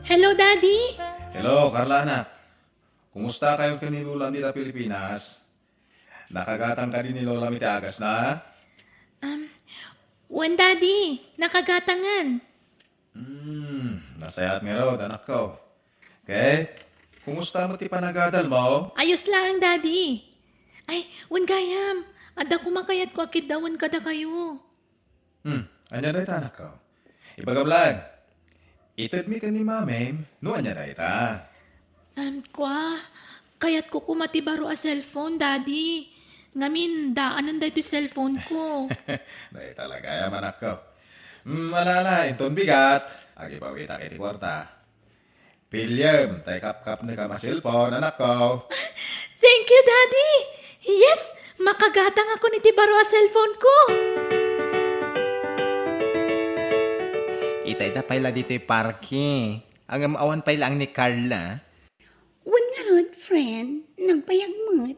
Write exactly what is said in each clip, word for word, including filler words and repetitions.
Hello, Daddy! Hello, Carla, anak. Kumusta kayo ken ni Lolam dita Pilipinas? Nakagatang kadi ni Lolam iti agasna? Um, wen, Daddy. Nakagatangan. Hmm, nasayaat ngarud, anakko. Ket, kumusta met ti panagadalmo? Ayos laeng, Daddy. Ay, wen gayam, adda koma kayatko a kiddawen kadakayo. Hmm, ania dayta, anakko? Ibagam laeng. Itedmi ken ni Mamim no ania dayta. Um, kua, kayatko koma ti baro a cellphone, Daddy. Ngamin, daanen daytoy cellphone ko. Dayta la gayam, anakko. Hmm, ala, ala, inton bigat, agipawitak iti kuarta. Piliem, ta ikapkapnekam a cellphone, anakko. Thank you, Daddy! Yes! Makagatangakon iti baro a cellphone ko! Itayda pay la ditoy parke. Ngem awan pay laeng ni Carla. Wen ngarud, friend. Nagbayag met.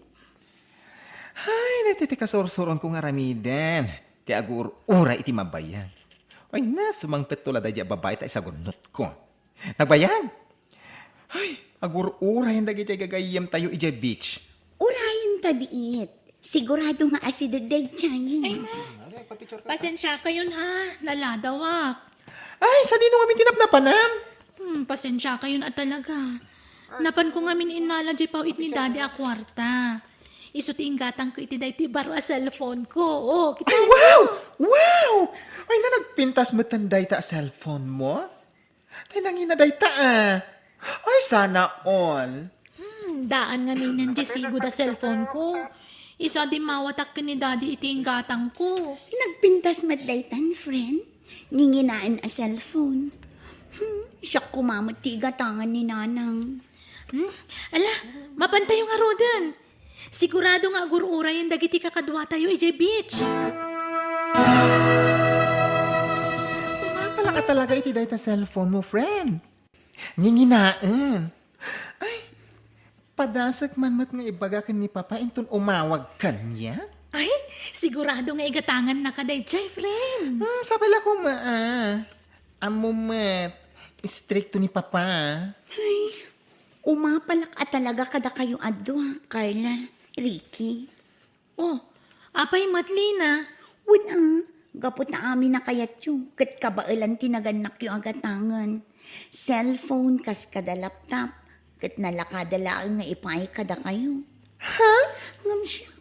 Ay, daytoy ti kasursuronko nga aramiden. Ti agur-uray iti mabayag. Ay, na, sumangpetto la daydiay a babai ta isagunnotko. Nagbayag? Ay, agur-urayen dagiti gagayyemtayo idiay beach. Urayen ta biit. Sigurado nga asideg daydiay. Ay na. Pasensiakayon ha, naladawak. Ay, sadino ngamin ti napnapanam? Hmm, pasensiakayon a talaga. Napanko ngamin innala diay pawit ni Daddy a kuarta. Isu ti inggatangko iti daytoy baro a cellphone ko. Oh, kita. Ay, wow! Wow! Ay, na nagpintas metten dayta a cellphone mo? Tay nangina dayta, ah. Ay, sana all. Hmm, daan ngaminen diay sigud a cellphone ko. Isu a dimmawatak ken ni Daddy iti inggatangko. Nagpintas met daytan, friend. Ninginaen a cellphone. Hmm, siak koma met ti igatangan ni Nanang. Hmm? Ala, mapantayo ngaruden. Sigurado nga agur-urayen dagiti kakaduatayo idiay beach. Umapalak a talaga iti dayta cellphone mo, friend. Nginginaen. Ay, padasek man met nga ibaga ken ni Papa inton umawag kaniak. Ay, sigurado nga igatangannaka daydiay, friend. Hmm, sabala koma, ah. Ammo met, istrikto ni Papa. Ay, umapalak a talaga kadakayo a dua, Carla, Ricky. Oh, apay met, Lina? Wen a, gapu ta amin a kayatyo, ket kabaelan ti nagannakyo a gatangen. Cellphone kas kada laptop, ket nalakada laeng nga ipaay kadakayo. Ha? Ngem siak,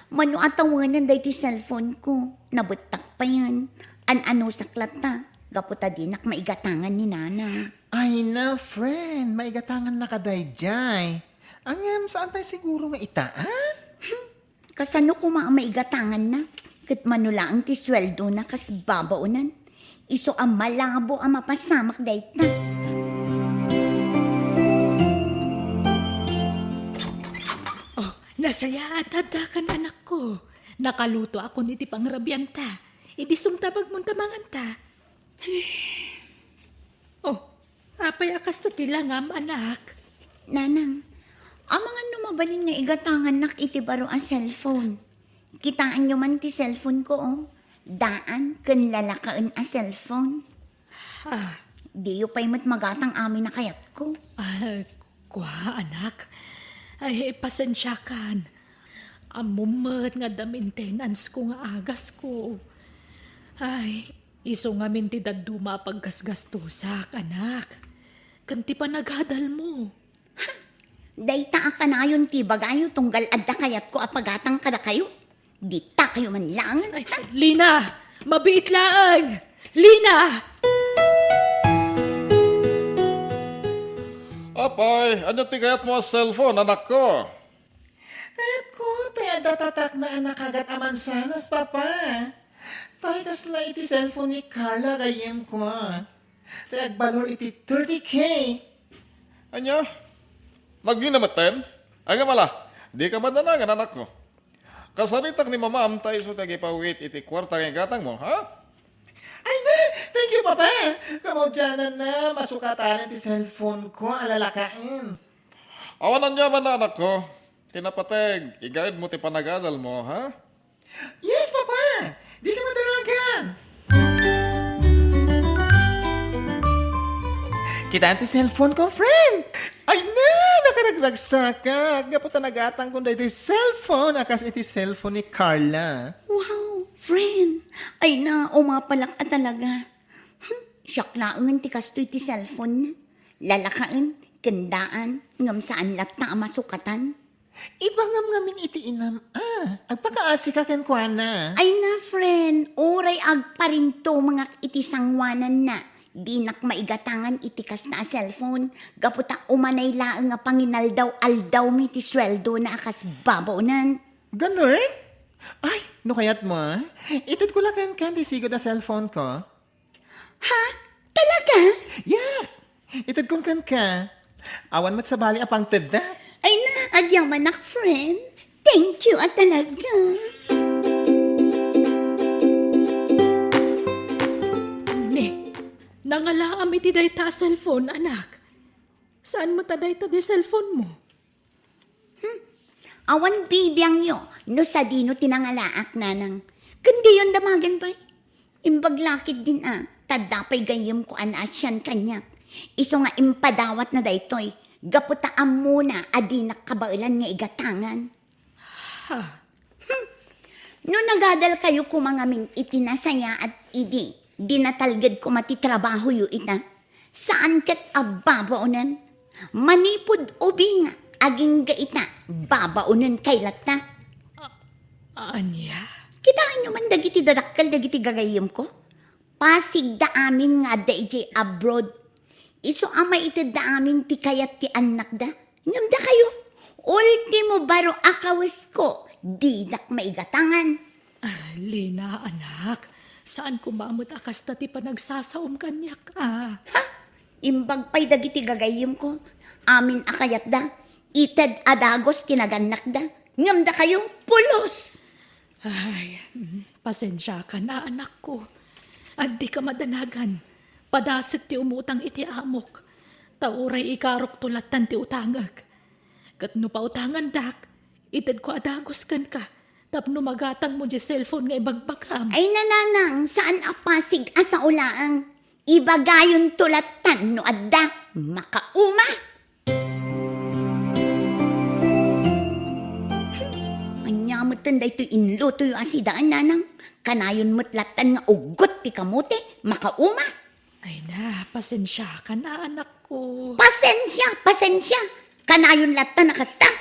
mano a tawenen daytoy cellphone ko? Nabettak payen. An-anusak latta, gapu ta dinak maigatangan ni Nana. Ay na, friend, maigatangannaka daydiay. Ngem, saan pay siguro nga ita, a? Hmm, kasano koma a maigatanganna? Ket mano laeng ti sueldona kas babaonan. Isu a malabo a mapasamak dayta. Oh, nasayaat addakan, anakko. Nakalutoakon iti pangrabianta. Idi sumtabagmonta manganta. Oh, apay a kasta ti langam, anak? Nanang, amangan no mabalin nga igatangannak iti baro a cellphone. Kitaenyo man ti cellphone ko, oh. Daan ken lalakaen a cellphone. Ah. Diyo pay met magatang amin a kayatko. Ah, kua, anak. Ay, pasensiakan. Ammom met nga adda maintenance ko nga agasko. Ay, isu ngamin ti dadduma a paggasgastosak, anak. Ken ti panagadalmo. Ha? Dayta a kanayon ti ibagayo tunggal adda kayatko a pagatang kadakayo? Ditakayo man laeng. Ay, Lina! Mabiit laeng! Lina! Apay, ania ti kayatmo a cellphone, anakko? Kayatko, tay adda tatakna a nakagat a mansanas, Papa. Tay kasla iti cellphone ni Carla, gayyemko. Tay agbalor iti thirty K. Ania? Nagina metten? Agam ala, dika madanangan, anakko. Kasaritak ni Mamam ta isu ti agipawit iti kuarta nga igatangmo, ha? Ay na! Thank you, Papa! Kamaudiananna, masukatanen ti cellphone ko a lalakaen. Awan aniamanna, anakko. Ti napateg, igaedmo ti panagadalmo, ha? Yes, Papa! Dika madanagan! Kitaem ti cellphone ko, friend! Ay na, nakaragragsakak! Gapu ta nagatangko daytoy cellphone a kas iti cellphone ni Carla. Wow, friend! Ay na, umapalak a talaga. Hmm, siak laengen ti kastoy ti cellphone na. Lalakaen, kendaan, ngem saan latta a masukatan. Ibagam ngamin iti inam, a. Agpakaasika kenkuana. Ay na, friend, uray agparintumengak iti sangoananna, dinak maigatangan iti kasta a cellphone, gapu ta umanay laeng a panginaldaw-aldawmi ti sueldona a kas babaonen. Ganun? Ay, no kayatmo, a, itedko la kenka ti sigud a cellphone ko. Ha? Talaga? Yes! Itedkon kenka. Awan met sabali a pangtedda. Ay na, agyamanak, friend. Thank you a talaga. Ne, nangalaam iti dayta a cellphone, anak. Saan met a dayta ti cellphone mo? Hmm. Awan bibiangyo no sadino ti nangalaak, nanang. Ken diyon damagen pay. Imbag la ketdin a, ta adda pay gayyemko a naasian kaniak. Isu nga impadawatna daytoy, gapu ta ammona a dinak kabaelan nga igatangan. Ha? Hmm. No nagadalkayo koma ngamin iti nasayaat idi, di natalged koma ti trabahoyo ita. Saan ket a babaonen. Manipud ubing, agingga ita, babaonen kay latta. A-, ania? Kitaenyo man dagiti dadakkel dagiti gagayyemko? Pasigda amin nga adda idiay abroad. Isu a maitedda amin ti kayat ti annakda. Ngem dakayo, ultimo baro a kawesko, didak maigatangan. Ah, Lina, anak, saan koma met a kasta ti panagsasaom kaniak, a. Ha? Imbag pay dagiti gagayyemko, amin a kayatda, ited a dagus ti nagannakda. Ngem dakayo, pulos! Ay, mm, pasensiakan a, anakko. Addika madanagan. Padasek ti umutang iti amok. Ta uray ikarokto lattan ti utangek. Ket no pautangandak, itedko a dagus kenka tapno magatangmo diay cellphone nga ibagbagam. Ay, nanang, saan a pasig a sao laeng. Ibagayonto lattan no adda. Makauma! Ania metten daytoy inlutoyo a sidaen, nanang? Kanayon met lattan nga uggot ti kamote, makauma? Ay na, pasensiakan a, anakko. Pasensia, pasensia! Kanayon lattan a kasta!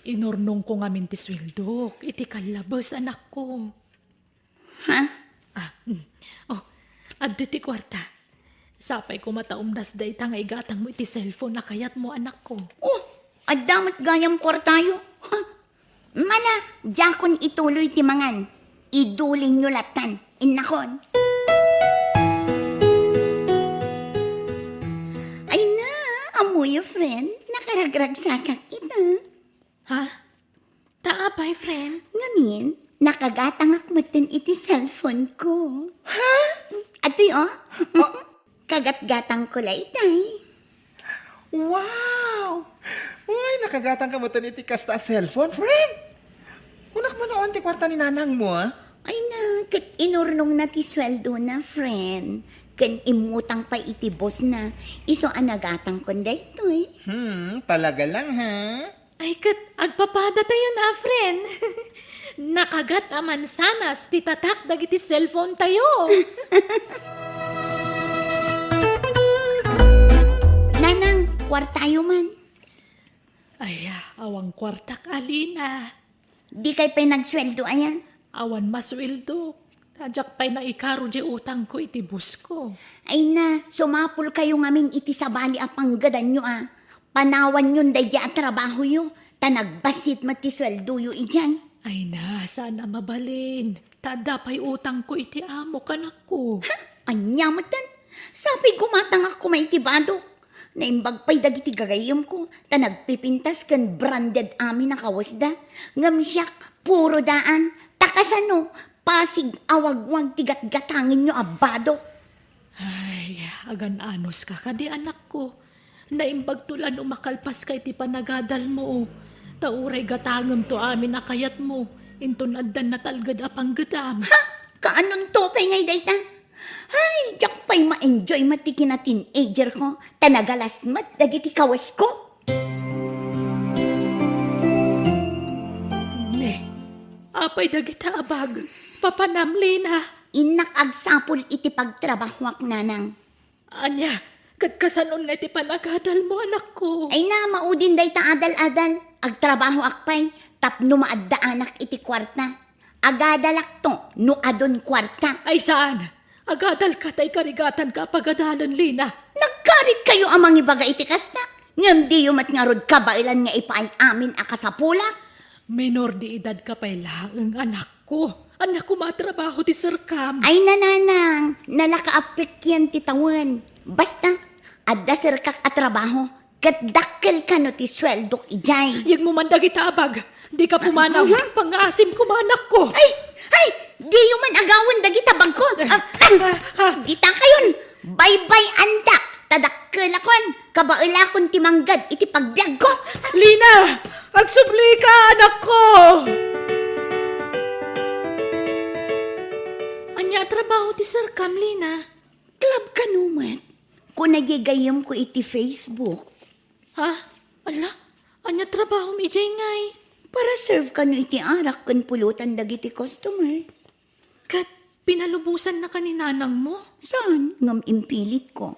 Inurnongko ngamin ti sueldok iti kallabes, anakko. Ha? Ah, mm. Oh, adda ti kuarta. Sapay koma ta umdas dayta nga igatangmo iti cellphone a kayatmo, anakko. Oh, adda met gayam kuartayo. Ha? Mala, diakon ituloy ti mangan. Idulinyo lattan. Innakon. Ay na, ammoyo, friend, nakaragragsakak ita. Ha? Ta apay, friend? Ngamin, nakagatangak metten iti cellphone ko. Ha? Adtoy, oh. Ah. Kagatgatangko la itay. Wow! Uy, nakagatangka metten iti kasta a cellphone, friend? Kunak manoon ti kuarta ni nanangmo, a? Ay na, ket inurnongna ti sueldona, friend. Ken immutang pay iti bossna. Isu a nagatangkon daytoy. Hmm, talaga lang, ha? Ay, ket agpapadatayon a, friend. Nakagat a mansanas ti tatak dagiti cellphone tayo. Nanang, kuartayo man. Ay, awan kuartak, Alina. Dikay pay nagsueldo, aya? Awan masueldo. Diak pay naikaro diay utangko iti boss ko. Ay na, sumapulkayo ngamin iti sabali a panggedanyo a. Panawanyon daydi a trabahoyo, ta nagbassit met ti sueldoyo idiay. Ay na, saan a mabalin. Ta adda pay utangko iti amok, anakko. Ha? Ania metten? Sapay gumatangak koma iti badok. Naimbag pay dagiti gagayyemko, ta nagpipintas ken branded amin a kawesda. Ngem siak, puro daan. Ta kasano? Pasig a wagwag ti gatgatangenyo a badok. Ay, agan-anoska kadi, anakko. Naimbagto la no makalpaska iti panagadalmo. Ta uray gatangemto amin a kayatmo, inton addan natalged a panggedam. Ha? Kaanonto pay ngay dayta? Ay, diak pay ma-enjoy met ti kina-teenager ko, ta nagalas met dagiti kawesko. Ne, apay dagita a bag? Papanam, Lina? Innak agsapul iti pagtrabahoak, nanang. Ania, ket kasanon nga iti panagadalmo, anakko? Ay na, maudin dayta adal-adal. Agtrabahoak pay tapno maaddaanak iti kuarta. Agadalakto no adun kuarta. Ay saan? Agadalka ta ikarigatanka a pagadalen, Lina. Nagkaritkayo a mangibaga iti kasta, ngem diyo met ngarud kabaelan nga ipaay amin a kasapulak. Menor de edadka pay laeng, anakko. Ania koma a trabaho ti serkam? Ay, nanang, nalaka a pekien ti tawen. Basta, adda serkak a trabaho, ket dakkel kano ti sueldok idiay. Yegmo man dagita a bag. Dika pumanaw. Mhm. Pangngaasim koma, anakko. Ay, ay, diyo man agawen dagita bagko. Ah, ah, ah, dita kayon. Baybay-andak, ta dakkelakon, kabaelakon ti manggad iti pagbiagko. Lina, agsublika, anakko! Ania a trabaho ti serkam, Lina? Club kano met. Kuna diay gayyemko iti Facebook. Ha? Ala, ania trabahom idiay ngay? Para serve kano iti arak ken pulotan dagiti customer. Ket pinalubosannaka ni nanangmo? Saan, ngem impilitko.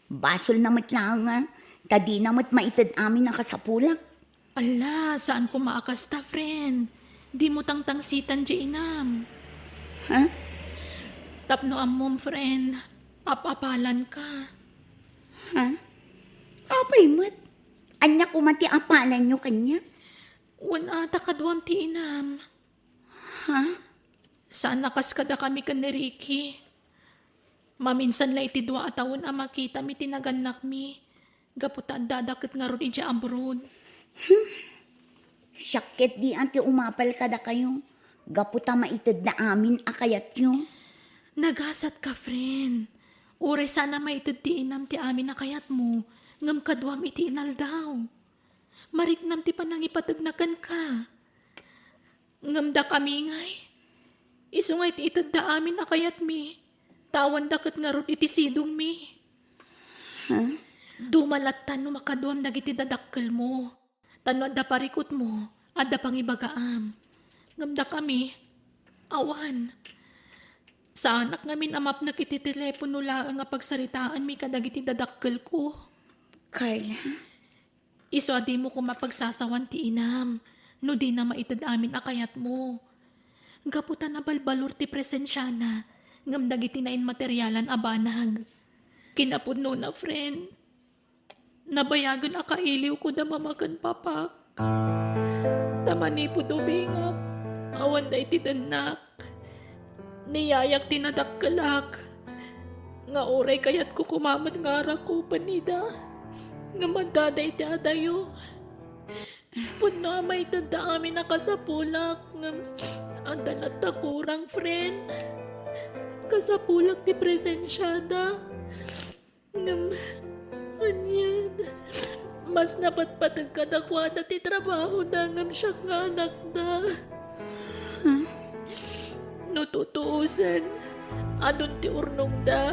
Basolna met laeng a, ta dina met maited amin a kasapulak. Ala, saan koma a kasta, friend. Dimo tangtangsitan diay inam. Ha? Tapno ammom, friend, ap-apalanka. Ha? Apay met? Ania koma ti apalanyo kaniak? Wen a, ta kaduam ti inam. Ha? Saan a kas kadakami ken ni Ricky. Maminsan la iti dua a tawen a makitami ti nagannakmi, gapu ta addada ket ngarud idiay abroad. Hmm. Siak ket di a ti umapal kadakayo, gapu ta maitedda amin a kayatyo. Nagasatka, friend. Uray saan a maited ti inam ti amin a kayatmo, ngem kaduam iti inaldaw. Mariknam ti panangipategna kenka. Ngem dakami ngay, isu nga iti itedda amin a kayatmi, ta awanda ket ngarud iti sidongmi. Ha? Duma latta no makaduam dagiti dadakkelmo, ta no adda parikutmo, adda pangibagaam. Ngem dakami, awan. Saanak ngamin a mapnek iti telepono laeng a pagsaritaanmi kadagiti dadakkelko. Carla? Isu a dimo koma pagsasawan ti inam no dina maited amin a kayatmo. Gapu ta nabalbalor ti presensiana ngem dagiti nainmaterialan a banag. Kinapudnona, friend, nabayagen a kailiwko da mama ken papak. Ta manipud ubingak, awan daydi dennak. Ni yayak ti nadakkelak, nga uray kayatko koma met nga arakupen ida, ngem addada iti adayo. Pudno a maitedda amin a kasapulak, ngem adda latta kurang, friend. Kasapulak ti presensiada. Ngem, anian, mas napatpateg kadakuada ti trabahoda ngem siak nga anakda. No tutuosen, adun ti urnongda.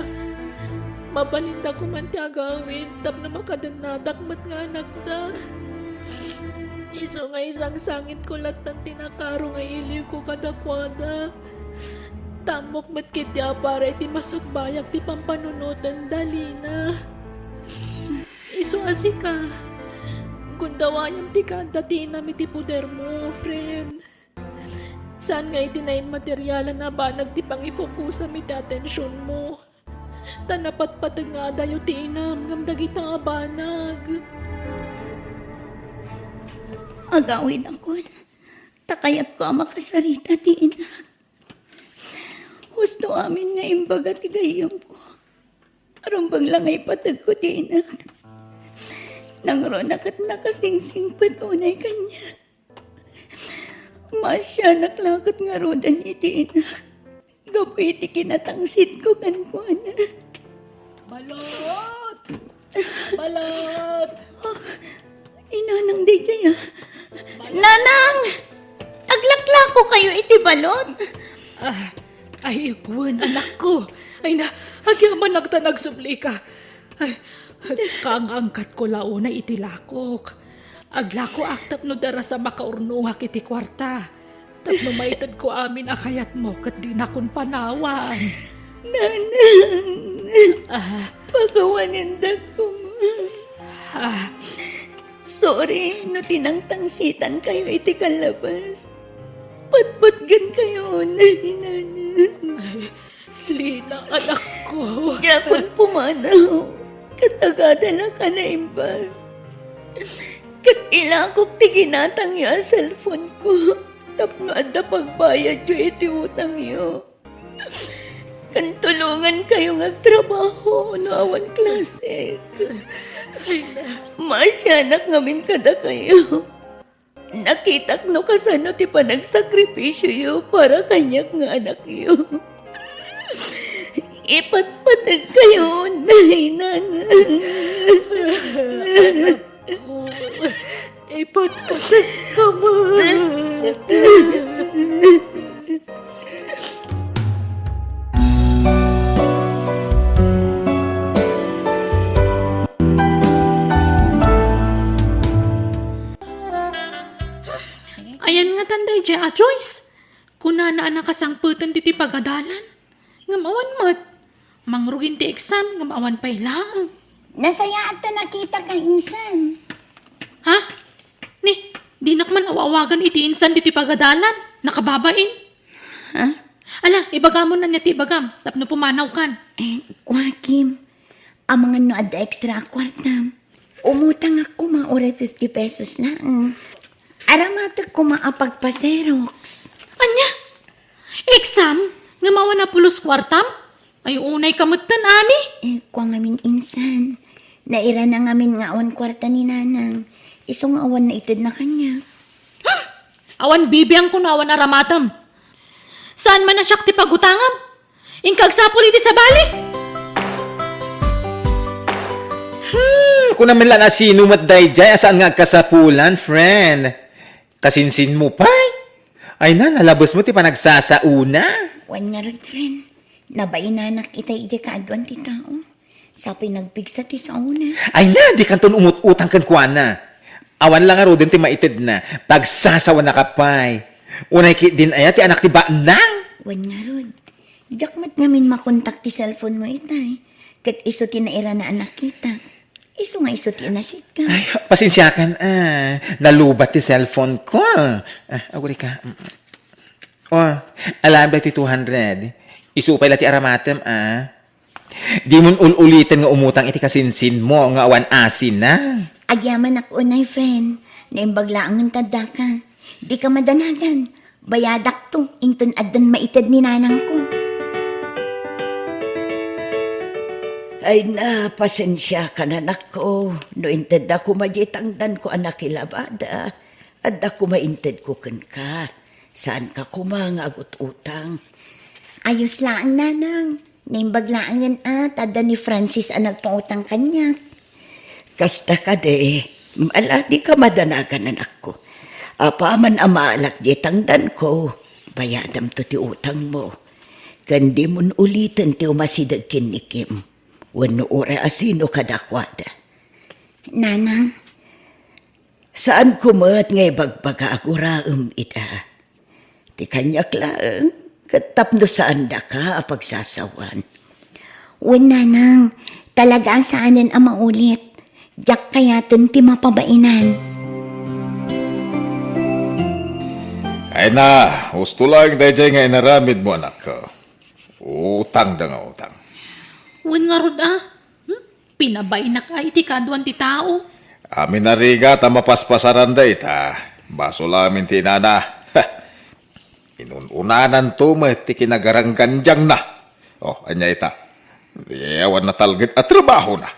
Mabalinda koman ti agawid tapno makadennadak met nga anakda. Isu nga isangsangitko lattan ti nakaro nga iliwko kadakuada. Ta ammok met ketdi a para iti masakbayak ti pampanunotenda, Lina. Isu a sika, gundawayam ti kaadda ti inam iti podermo, friend. Saan nga iti nainmaterialan a banag ti pangifokosam iti atensionmo. Ta napatpateg nga adayo ti inam ngem dagita a banag. Agawidakon, ta kayatko a makasarita ti inak. Husto amin nga imbaga ti gayyemko. Rumbeng la nga ipategko ti inak. Nangruna ket nakasingsingpet unay kaniak. Maasianak la ket ngaruden iti inak gapu iti kinatangsitko kenkuana. Balot! Balot! Inanang daydiay, a. Nanang! Aglaklako kayo iti balot? Ah, ay, wen, anakko. Ay na, Agyamanak ta nagsublika. Ay, kaangkatko la unay iti lakok. Aglakoak tapno darasa makaurnongak iti kuarta. Tapno maitedko amin a kayatmo ket dinakon panawan. Nanang, Ah, pakawanendak koma. Ah, Sorry no tinangtangsitankayo iti kallabas. Patpatgenkayo unay, Nanang. Ay, Lina, anakko. Diakon pumanaw. Ket agadalak a naimbag. Ket ilakok ti ginatangyo a cellphone ko tapno adda pagbayadyo iti utangyo. Ken tulongankayo nga agtrabaho no awan klase. Ay, na. Maasianak ngamin kadakayo. Nakitak no kasano ti panagsakripisioyo para kaniak nga anakyo. Ipatpategkayo, Nanang. Ipatpategka met. Ayan ngatan daydiay a Joyce. Kunana a nakasangpeten ditoy pagadalan. Ngem awan met. Mangrugin ti exam, ngem awan pay laeng. Nasayaat ta nakitak a insan. Ha? Ni, dinak man aw-awagan iti insan ditoy pagadalan. Nakababain. Ha? Ala, ibagamon ania ti ibagam, tapno pumanawkan. Eh, kua, Kim, amangan no adda extra a kuartam. Umutangak koma uray fifty pesos laeng. Aramatek koma a pagpa-Xerox. Ania? Exam? Ngem awan a pulos kuartam? Ay, unay ka metten, ani? Eh, kua ngamin insan. Nairana ngamin nga awan kuarta ni Nanang. Isu nga awan naitedna kaniak. Hmm! Awan bibiangko no awan aramatem. Saan man a siak ti pagutangam? Inka agsapul iti sabali? Hmm, kunam met la a sino met daydiay a saan nga agkasapulan, friend. Kasinsinmo pay? Ay na, nalabesmo ti panagsasaona. Wen ngarud, friend. Nabainanak itay idiay kaaduan ti tao. Sapay nagpigsa ti saona. Ay na, dikanton umut-utang kenkuana. Awan la ngaruden ti maitedna. Pagsasawanaka pay. Unay ketdin aya ti anak ti banang? Wen ngarud. Diak met ngamin makontak ti cellphone mo itay. Ket isu ti nairana a nakitak. Isu nga isu ti inasitko. Ay, pasensiakan, ah. Nalubat ti cellphone ko. Ah, agurayka. Mm. Oh, alam daytoy two hundred. Isu pay la ti aramatem, ah. Dimon ul-uliten nga umutang iti kasinsinmo nga awan asina. Agyamanak unay, friend. Naimbag laengen ta addaka. Dika madanagan. Bayadakto, inton addan maited ni nanangko. Ay na, pasensiakan, anakko, no intedda koma diay tangdanko a nakilabada. Adda koma intedko kenka. Saanka koma nga agut-utang. Ayos laeng, nanang. Naimbag laengen a ta adda ni Francis a nagpautang kaniak. Kasta kadi, ala, dika madanagan, anakko. Apaman a maalak diay tangdanko, bayadamto ti utangmo. Ken dimon uliten ti umasideg ken ni Kim wenno uray asino kadakuada. Nanang, saanko met nga ibagbaga a guraem ida. Ti kaniak laeng, ket tapno saandaka a pagsasawan. Wen, nanang, talaga a saanen a maulit. Diak kayaten ti mapabainan. Ay na, husto laeng daydiay nga inaramidmo, anakko. Utangda nga utang. Wen ngarud a. Hmm? Pinabainak a iti kaaduan ti tao. Amin a rigat a mapaspasaranda ita. Basol amin ti inana. Inun-unananto met ti kinagaranggandiangna. Oh, ania ita? Di awan natalged a trabahona.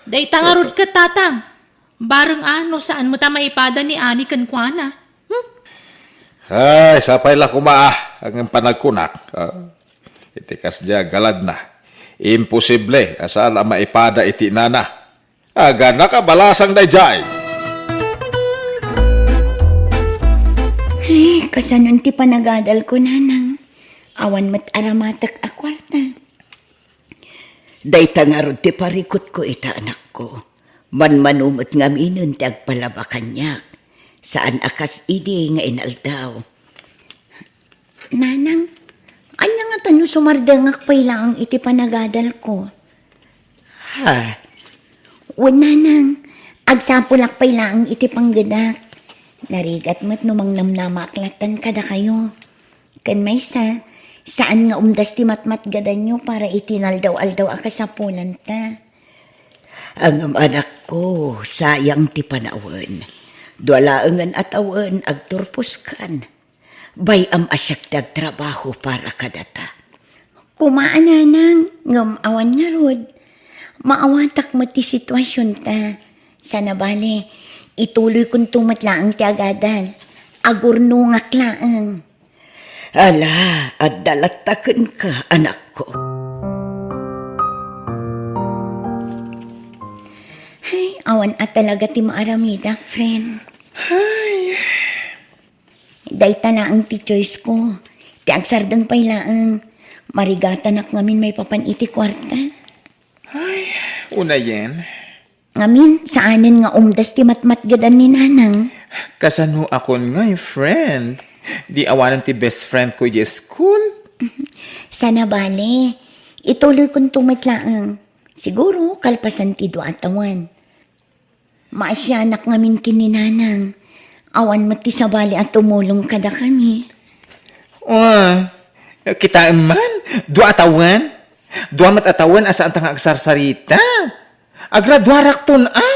Dayta ngarud ket, tatang. Bareng a no saan met a maipada ni Ani kenkuana. Hmm? Ay, sapay la koma, ah, ngem panagkunak. Ah, iti kasdiay a galadna, imposible a saan a maipada iti inana. Agana kabalasang daydiay. Ay, kasanon ti panagadalko, nanang? Awan met aramatek a kuarta. Dayta ngarud ti parikutko ita, anakko. Manmano met ngaminen ti agpalaba kaniak. Saan a kas idi nga inaldaw. Nanang, ania ngata no sumardengak pay laeng iti panagadalko? Ha? Wen, Nanang, agsapulak pay laeng iti panggedak. Narigat met no mangnamnamaak lattan kadakayo. Ken maysa, saan nga umdas ti matmatgedanyo para iti naldaw-aldaw a kasapulanta. Ngem, anakko, sayang ti panawen. Dua laengen a tawen agturposkan. Bay-am a siak ti agtrabaho para kadata. Koma a, Nanang, ngem awan ngarud. Maawatak met ti situasionta. Sana bale, ituloykonto met laeng ti agadal. Agurnongak laeng. Ala, adda latta kenka, anakko. Ay, awan a talaga ti maaramidak, friend. Ay. Dayta laeng ti choice ko. Ti agsardeng pay laeng. Marigatanak ngamin maipapan iti kuarta. Ay, unayen. Ngamin, saanen nga umdas ti matmatgedan ni Nanang. Kasano a kun ngay, friend? Di awanen ti best friend ko idiay school? Sana bale. Ituloykonto met laeng. Siguro, kalpasan ti dua a tawen. Maasianak ngamin ken ni Nanang. Awan met ti sabali a tumulong kadakami. Uy, kitaem man, dua a tawen. Dua met a tawen a saanta nga agsarsarita. Agraduarakton a.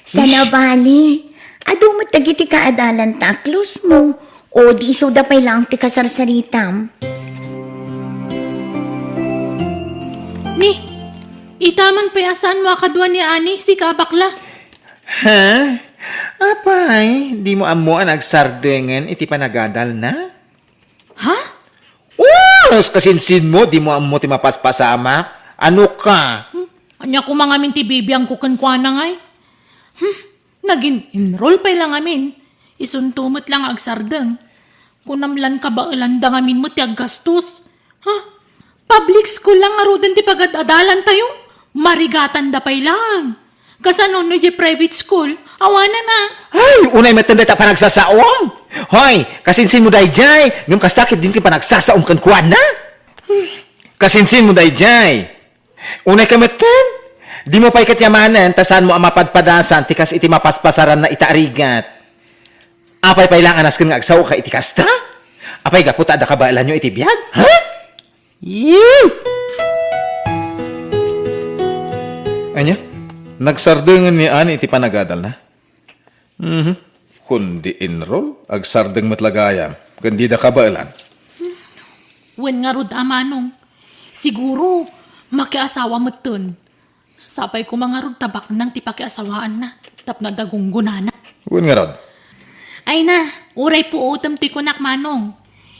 Sana bale. Adu met dagiti kaadalanta a close mo. O di isuda pay laeng ti kasarsaritam. Ni, ita man pay a saanmo a kadua ni Ani, sika a bakla. Ha? Apay, dimo ammo a nagsardengen iti panagadalna? Ha? Uy, kasinsinmo, dimo ammo ti mapaspasamak? Ano ka? Hmm, ania koma ngamin ti bibiangko kenkuana ngay? Hmm, nagin-enroll pay la ngamin. Isunto met la nga agsardeng. Kunam lan kabaelanda ngamin met ti aggastos. Ha? Public school la ngaruden ti pagad-adalantayo? Marigatanda pay laeng. Kasano no idiay private school? Awanen a. Ay, unay metten dayta panagsasaom. Hoy, kasinsinmo daydiay, ngem kasta ket dinto panagsasaom kenkuana? Kasinsinmo daydiay. Unay ka metten, dimo pay ket yamanen ta saanmo a mapadpadasan ti kas iti mapaspasaranna ita a rigat. Apay pay laeng a nasken nga agsaoka iti kasta? Apay gapu ta adda kabaelanyo iti biag? Ha? Yee! Ania? Nagsardengen ni Ani iti panagadalna? Mhm. Kundi enroll, agsardeng met la gayam, ken dida kabaelan. Wen ngarud a manong, siguro, makiasawa metten. Sapay koma ngarud ta baknang ti pakiasawaanna, tapno adda gunggonana. Wen ngarud. Ay na, uray puotem ti kunak, manong.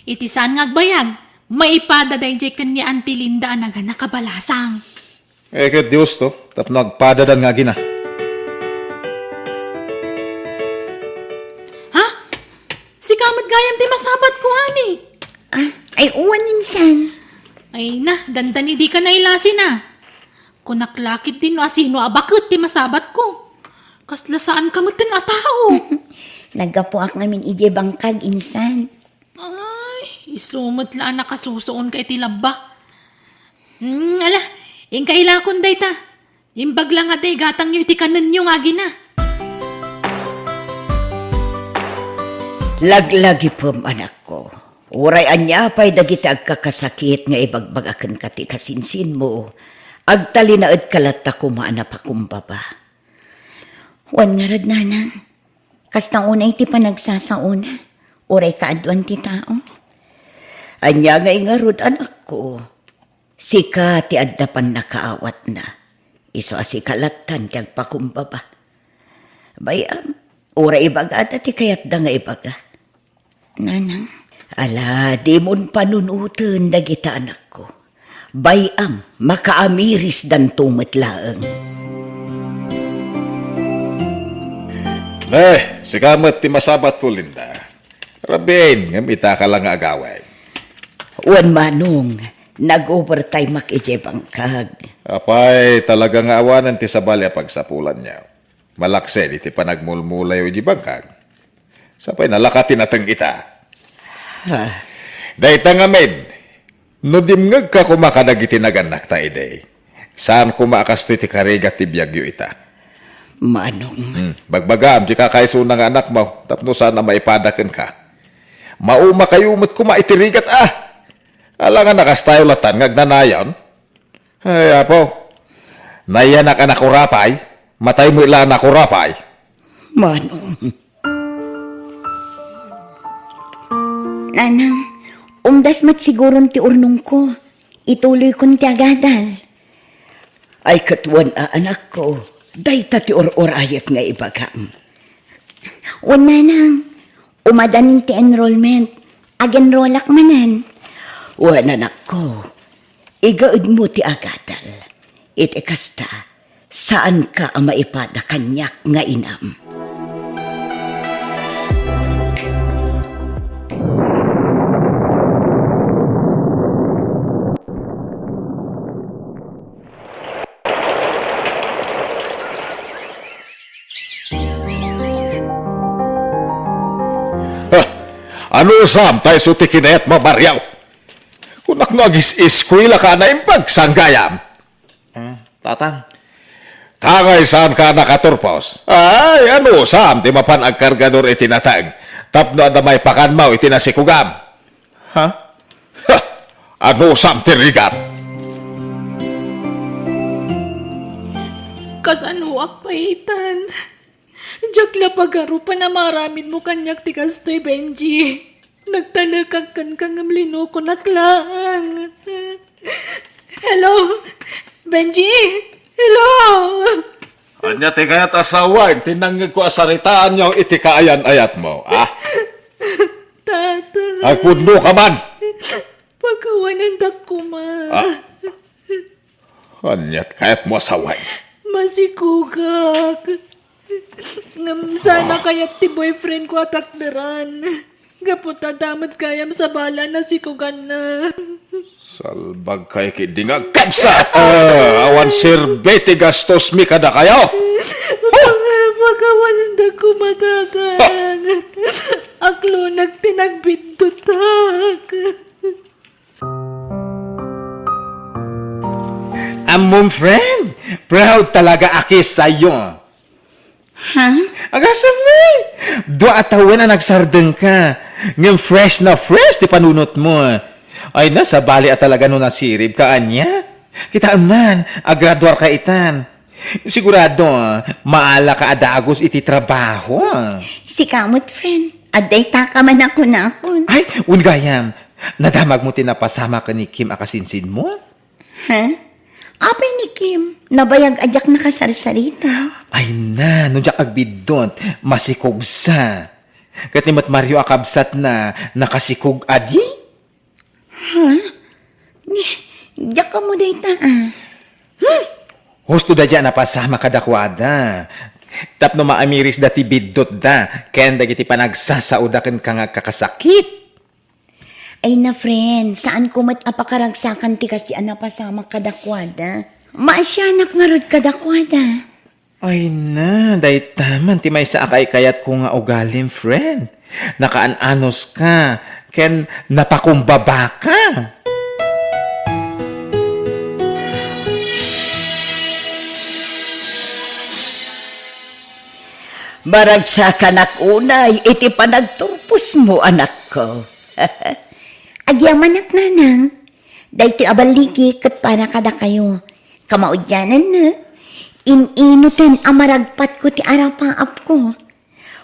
Iti saan nga agbayag, maipada daydiay ken ni Auntie Linda a nagana kabalasang. Eh, ket Dios to, tapno agpadadan nga agina. Ha? Sika met gayam ti masabatko, Ani? Ah, ay, wen, insan. Ay na, dandani dika nailasin a. Kunak la ketdi no asino a baket ti masabatko. Kasla saanka metten a tao. Naggapuak ngamin idiay bangkag, insan. Ay, isu met la a nakasusuonka iti labba. Hmm, ala, inka ilakon dayta. Imbag la nga dayta igatangyo iti kanenyo nga agina. Laglagipem, anakko. Uray ania pay dagiti agkakasakit nga ibagbaga kenka ti kasinsinmo, agtalinaedka latta koma a napakumbaba. Wen ngarud, nanang, kasta unay ti panagsasaona, uray kaaduan ti tao. Ania ngay ngarud, anakko? Sika ti adda pannakaawatna, isu a sika lattan ti agpakumbaba. Bay-am, uray ibagada ti kayatda nga ibaga. Nanang. Ala, dimon panunoten dagita anakko. Bay-am, makaamirisdanto met laeng. Eh, sika met ti masabatko, Linda. Rabiin, ngem itaka la nga agawid. Wen, manong, Nag-overtime-ak idiay bangkag. Apay, talaga nga awanen ti sabali a pagsapulanyo. Malaksid iti panagmulmulayo idiay bangkag. Sapay nalaka ti nateng ita. Ah. Dayta ngamin, no dimngegka koma kadagiti nagannakta idi, saan koma a kastoy ti karigat ti biagyo ita. Manong. Hmm, bagbagam, di ka kaisuna nga anakmo, tapno saan a maipada kenka. Maumakayo met koma iti rigat, ah! Alangan a kastayo latan nga agnanayon. Ay, Apo, nayanak a nakurapay, matay met la a nakurapay. Manong. Nanang, umdas met siguron ti urnongko. Ituloykon ti agadal. Ay, ket wen a, anakko, dayta ti ur-urayek nga ibagam. Wen, nanang, umadanin ti enrollment. Ag-enrollak manen. Wen, anakko, igaedmo ti agadal. Iti kasta, saanka a maipada kaniak nga inam. Ha! Anusam ta isu ti kinayatmo, Mario? Kunak no agis-eskuelaka a naimbag, saan gayam? Ah, Tatang. Kangay saanka a nakaturpos? Ay, anusam ti mapan agkargador iti nateng tapno adda maipakanmo iti nasikogam? Ha? Ha! Anusam ti rigat? Kasanoak pay itan? Diak la pagarupan a maaramidmo kaniak ti kastoy, Benji. Nagtalekak kenka ngem linokonak laeng. Hello? Benji? Hello? Ania ti kayat a sawen ti nangngegko a saritaanyo iti kaayan-ayatmo, ah? Tata. Agpudno ka man! Pakawanendak koma. Ah. Ania ti kayatmo a sawen? Masikogak. Ngem saan a kayat ti boyfriend ko a takderan. Gapu ta adda met gayam sabali a nasikoganna. Salbagkayo ketdi nga agkabsat! Ah, awan serbi ti gastosmi kadakayo! Pakawanendak koma, Tatang. Aklonek ti nagbiddutak. Ammom, friend, proud talaga aki sayo. Ha? Agasem ngay! Dua a tawen a nagsardengka, ngem fresh na fresh ti panunotmo. Ay na, sabali a talaga no nasiribka, ania? Kitaem man, agraduarka itan. Sigurado, maalaka a dagus iti trabaho. Sika met, friend, adda itaka man a kunakon. Ay, wen gayam, nadamagmo ti napasamak ken ni Kim a kasinsinmo? Ha? Apay ni Kim, nabayag a diak nakasarsarita. Ay na, no diak agbiddut, masikogsa. Ket ni met Mario a kabsatna, nakasikog adi? Ha? Ni, diak ammo dayta, ah. Hmm. Husto daydiay a napasamak kadakuada. Tapno maamirisda ti biddutda ken dagiti panagsasaoda kenka nga agkakasakit. Ay na, friend, saanko met a pakaragsakan ti kasdi a napasamak kadakuada. Maasianak ngarud kadakuada. Ay na, dayta man ti maysa a kaikayatko nga ugalim, friend. Nakaan-anuska, ken napakumbabaka. Maragsakanak unay iti panagturposmo, anakko. Agyamanak, nanang. Daytoy a balligi ket para kadakayo. Kamaudiananna, in-inuten a maragpatko ti arapaapko.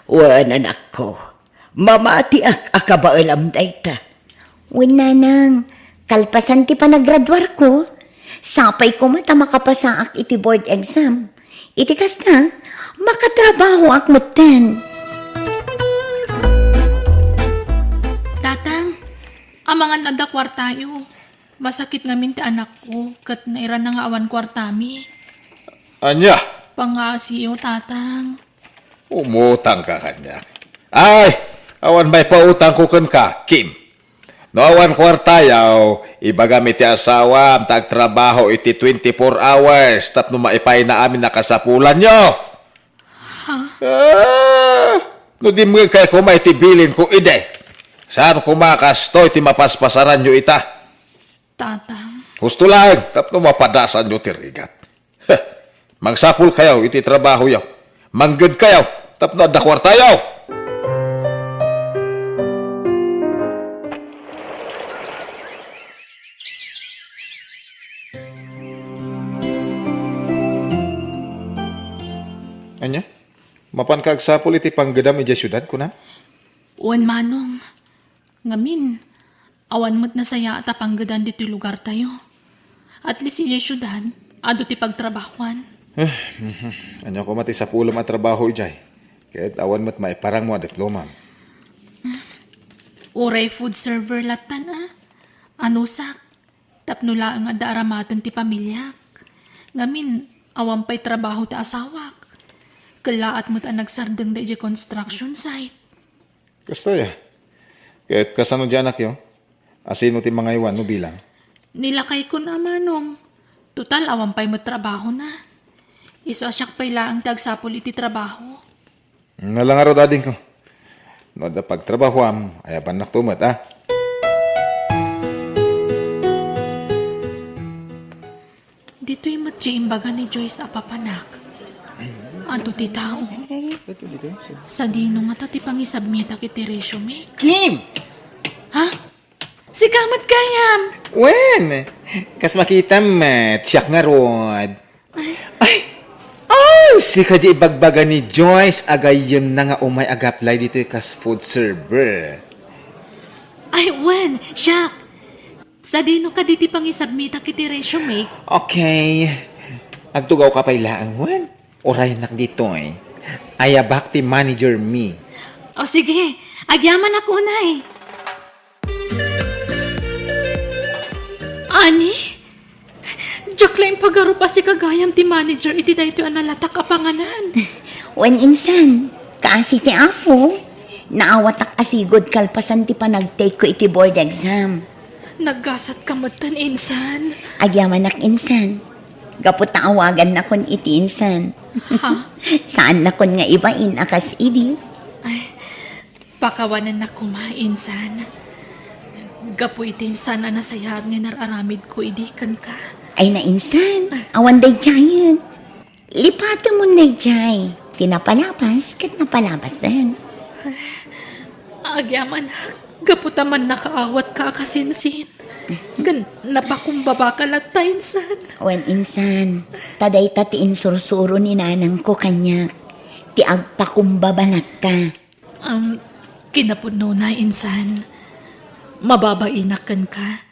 Wen, anakko, mamatiak a kabaelam dayta. Wen, nanang, kalpasan ti panagraduarko, sapay koma ta makapasaak iti board exam. Iti kasta, makatrabahoak metten. Tatang, amangan adda kuartayo. Masakit ngamin ti anakko, ket nairanna nga awan kuartami. Ania? Pangngaasiyo, Tatang. Umutangka kaniak. Ay, awan maipautangko kenka, Kim. No awan kuartayo, ibagam iti asawam ta agtrabaho iti twenty-four hours tapno maipayna amin a kasapulanyo. Ha? Ah, no dimngegkayo koma iti bilinko idi, saan koma kastoy ti mapaspasaranyo ita? Tatang. Husto laeng tapno mapadasanyo ti rigat. Heh, mangsapulkayo iti trabahoyo. Manggedkayo tapno adda kuartayo. Ania? Mapanka agsapul iti panggedam idiay siudad, kunam? Wen, Manong. Ngamin, awan met nasayaat a panggedan ditoy lugartayo. At least idiay siudad, adu ti pagtrabahuan. Eh, mhm. Ania koma ti sapulem a trabaho idiay? Ket awan met maiparangmo a diplomam. Uray food server lattan a. Anusak, tapno laeng adda aramaten ti pamiliak. Ngamin, awan pay trabaho ti asawak. Kellaat met a nagsardeng daydiay construction site. Kasta ya. Ket kasano di anakyo? Asino ti mangaywan no bilang? Ni lakaykon a, Manong. Total, awan pay met trabahona. Isu a siak pay laeng ti agsapul iti trabaho. Nalangaro, adingko. No adda pagtrabahoam, ayabannakto met, a? Ditoy met ti imbaga ni Joyce a papanak. Adu ti tao. Sadino ngata ti pangisubmitak iti resume? Kim! Ha? Sika met gayam! Wen, kas makitam met, siak ngarud. Ay. Ay! Ay, sika di ibagbaga ni Joyce a gayyemna nga umay ag-apply ditoy kas food server. Ay, wen, siak. Sadino kadi ti pangisubmitak iti resume? Okay. Agtugawka pay laeng, wen? Uraynak ditoy. Ayabak ti manager mi. O sige, agyamanak unay. Ani? Diak la impagarup a sika gayam ti manager iti daytoy a nalatak a panganan. Wen insan, kaasi ti Apo, naawatak a sigud kalpasan ti panag-take ko iti board exam. Naggasatka metten, insan. Agyamanak, insan. Gapu ta awagannakon iti insan. Ha? Saannakon nga ibain a kas idi. Ay, pakawanennak koma, insan. Gapu iti insan a nasayaat nga inar-aramidko idi kenka. Ay, nainsan. Awan daydiayen. Lipatemon daydiay ti napalabas ket napalabasen. Agyamanak, gapu ta mannakaawatka a kasinsin. Ken napakumbabaka latta, insan. Wen, insan, ta dayta ti insursuro ni nanangko kaniak, ti agpakumbaba latta. Am, kinapudnona, insan, mababainak kenka.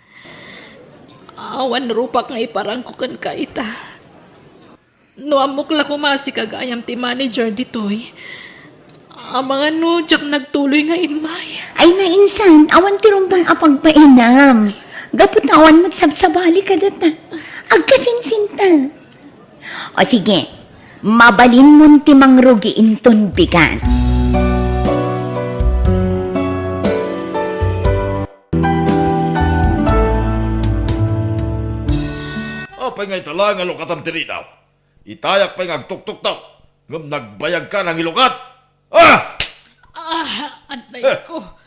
Awan rupak nga iparangko kenka ita. No ammok la koma a sika gayam ti manager ditoy, amangan no diak nagtuloy nga immay. Ay, nainsan, awan ti rumbeng a pagpainam. Gapu ta awan met sabsabali kadata. Agkasinsinta. O sige, mabalinmon ti mangrugi inton bigat. Apay nga ita laeng a lukatam ti ridaw? Itayak pay nga agtuktuktaw, ngem nagbayagka nangilukat! Ah! Ah, adayko.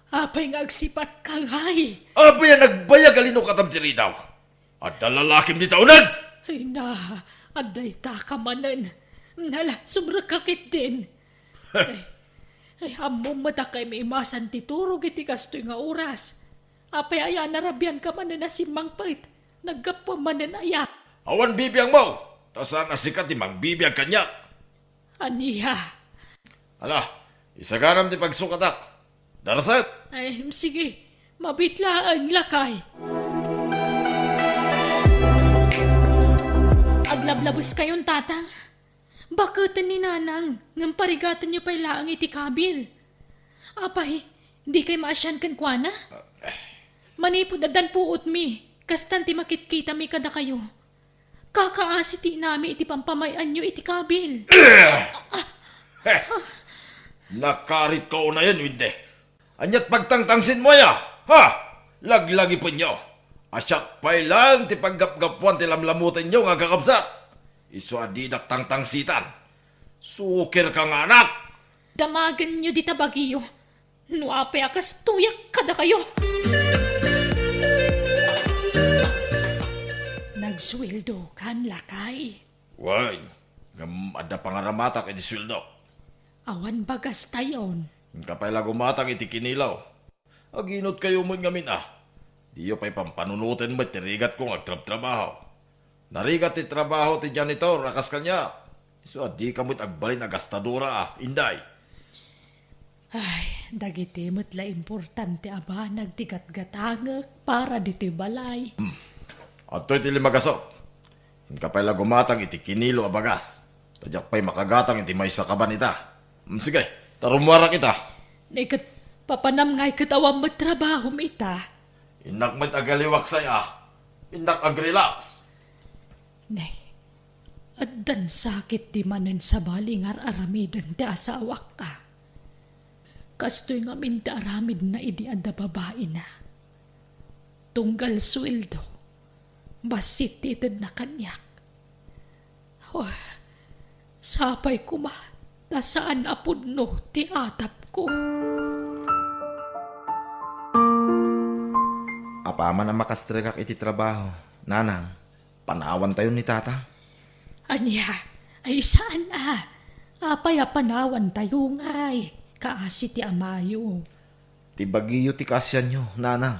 Apay nga agsipatka ngay? Apay a nagbayag a linukatam ti ridaw? Adda lalakim dita uneg! Ay na, adda itaka manen. Nala, sumrekka ketdin. Ay, ay, ammom met a kaymi imasan ti turog iti kastoy nga oras. Apay aya a narabianka manen a simmangpet? Naggapuam manen aya? Awan bibiangmo, ta saan a sika ti mangbibiag kaniak. Ania? Ala, isaganam ti pagsukatak. Darasat! Ay, sige. Mabit laeng, lakay. Aglablabeskayon, Tatang. Baketen ni Nanang, ngem parigatenyo pay laeng iti kabil. Apay, dikay maasian kenkuana? Manipud addan puotmi, kastan ti makitkitami kadakayo. Kakaasi ti inami iti pampamay-anyo iti kabil. Heh! Nakaritko unayen, wenno? Aniat pagtangtangsinmo aya? Ha? Laglagipenyo a siak pay laeng ti paggapgapuan ti lamlamutenyo nga agkakabsat. Isu a didak tangtangsitan. Sukir ka nga anak! Damagenyo dita bagiyo. No apay a kastoyak kadakayo. Nagsueldokan, lakay? Wen, ngem adda pangaramatak iti sueldok. Awan bagastayon. Inka pay la gumatang iti kinilo. Aginotkayo met ngamin a. Diyo pay pampanunoten met ti rigatko nga agtrabtrabaho. Narigat ti trabaho ti janitor a kas kaniak. Isu a dika met agbalin a gastadora a, Inday. Ay, dagiti met la importante a banag ti gatgatangek para ditoy balay. Hmm. Adtoy ti lima gasok. Inka pay la gumatang iti kinilo a bagas. Ta diak pay makagatang iti maysa kaban ita. Hmm, sige, ta rummuarak ita. Nay ket papanam ngay ket awan met trabahom ita. Innak met agaliwaksay a. Innak agrelax. Nay, addan sakit di manen sabali nga ar-aramiden ti asawak a. Kastoy ngamin ti aramidna idi adda babaina. Tunggal sueldo, bassit ti itedna kaniak. Oh, sapay koma ta saan a pudno ti atapko. Apaman a makastrekak iti trabaho, nanang, panawantayon ni tata. Ania? Ay, saan a? Apay a panawantayo ngay? Kaasi ti amayo. Ti bagiyo ti kaasianyo, nanang.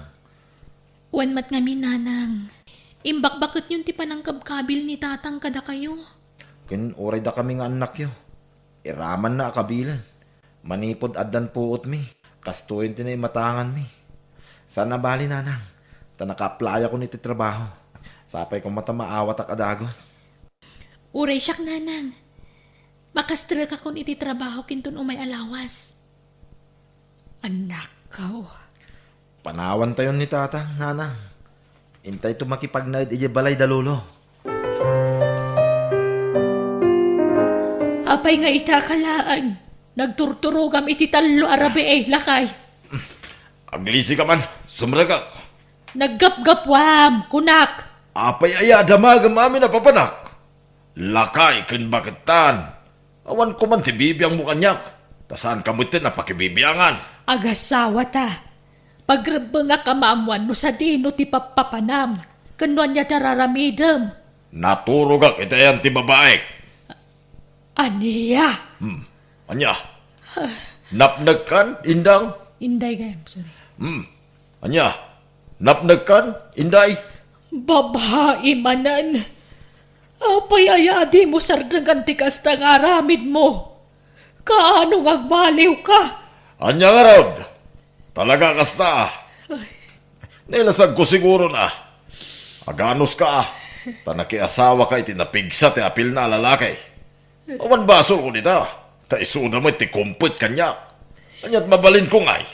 Wen met ngamin, nanang. Imbakbaketyon ti panangkabkabil ni tatang kadakayo. Ken uray dakami nga annakyo, iramanna a kabilen. Manipud addan puotmi, kastoyen ti naimatanganmi. Saan a bali, nanang, ta nakaaplayakon iti trabaho. Sapay koma ta maawatak a dagus. Uray siak, nanang. Makastrekakon iti trabahok inton umay a lawas. Annakko. Panawantayon ni tata, nanang. Intayto makipagnaed idiay balay da lolo. Apay nga ita ka laeng, nagturturogam iti tallo a rabii, lakay? Aglisi ka man, sumrekak. Naggapgapuam, kunak. Apay aya a damagem amin a papanak? Lakay ken baketan. Awan koman ti bibiangmo kaniak, ta saanka metten a pakibibiangan. Agasawata. Pagrebbengak a maammuan no sadino ti pappapanam, ken no ania ti ar-aramidem. Naturogak iti ayan ti babaek. Ania? Hmm. Ania? Napnekkan, Indang? Inday gayam, sorry. Hmm. Ania? Napnekkan, Inday? Babai manen. Apay aya a dimo sardengan ti kasta nga aramidmo? Kaano nga agbaliwka? Ania ngarud? Talaga kasta a. Ay. Nailasagko siguro na. Aganuska a. Ta nakiasawaka iti napigsa ti apilna a lalaki. Awan basolko dita, ta isuda met ti kumpet kaniak. Ania't mabalinko ngay?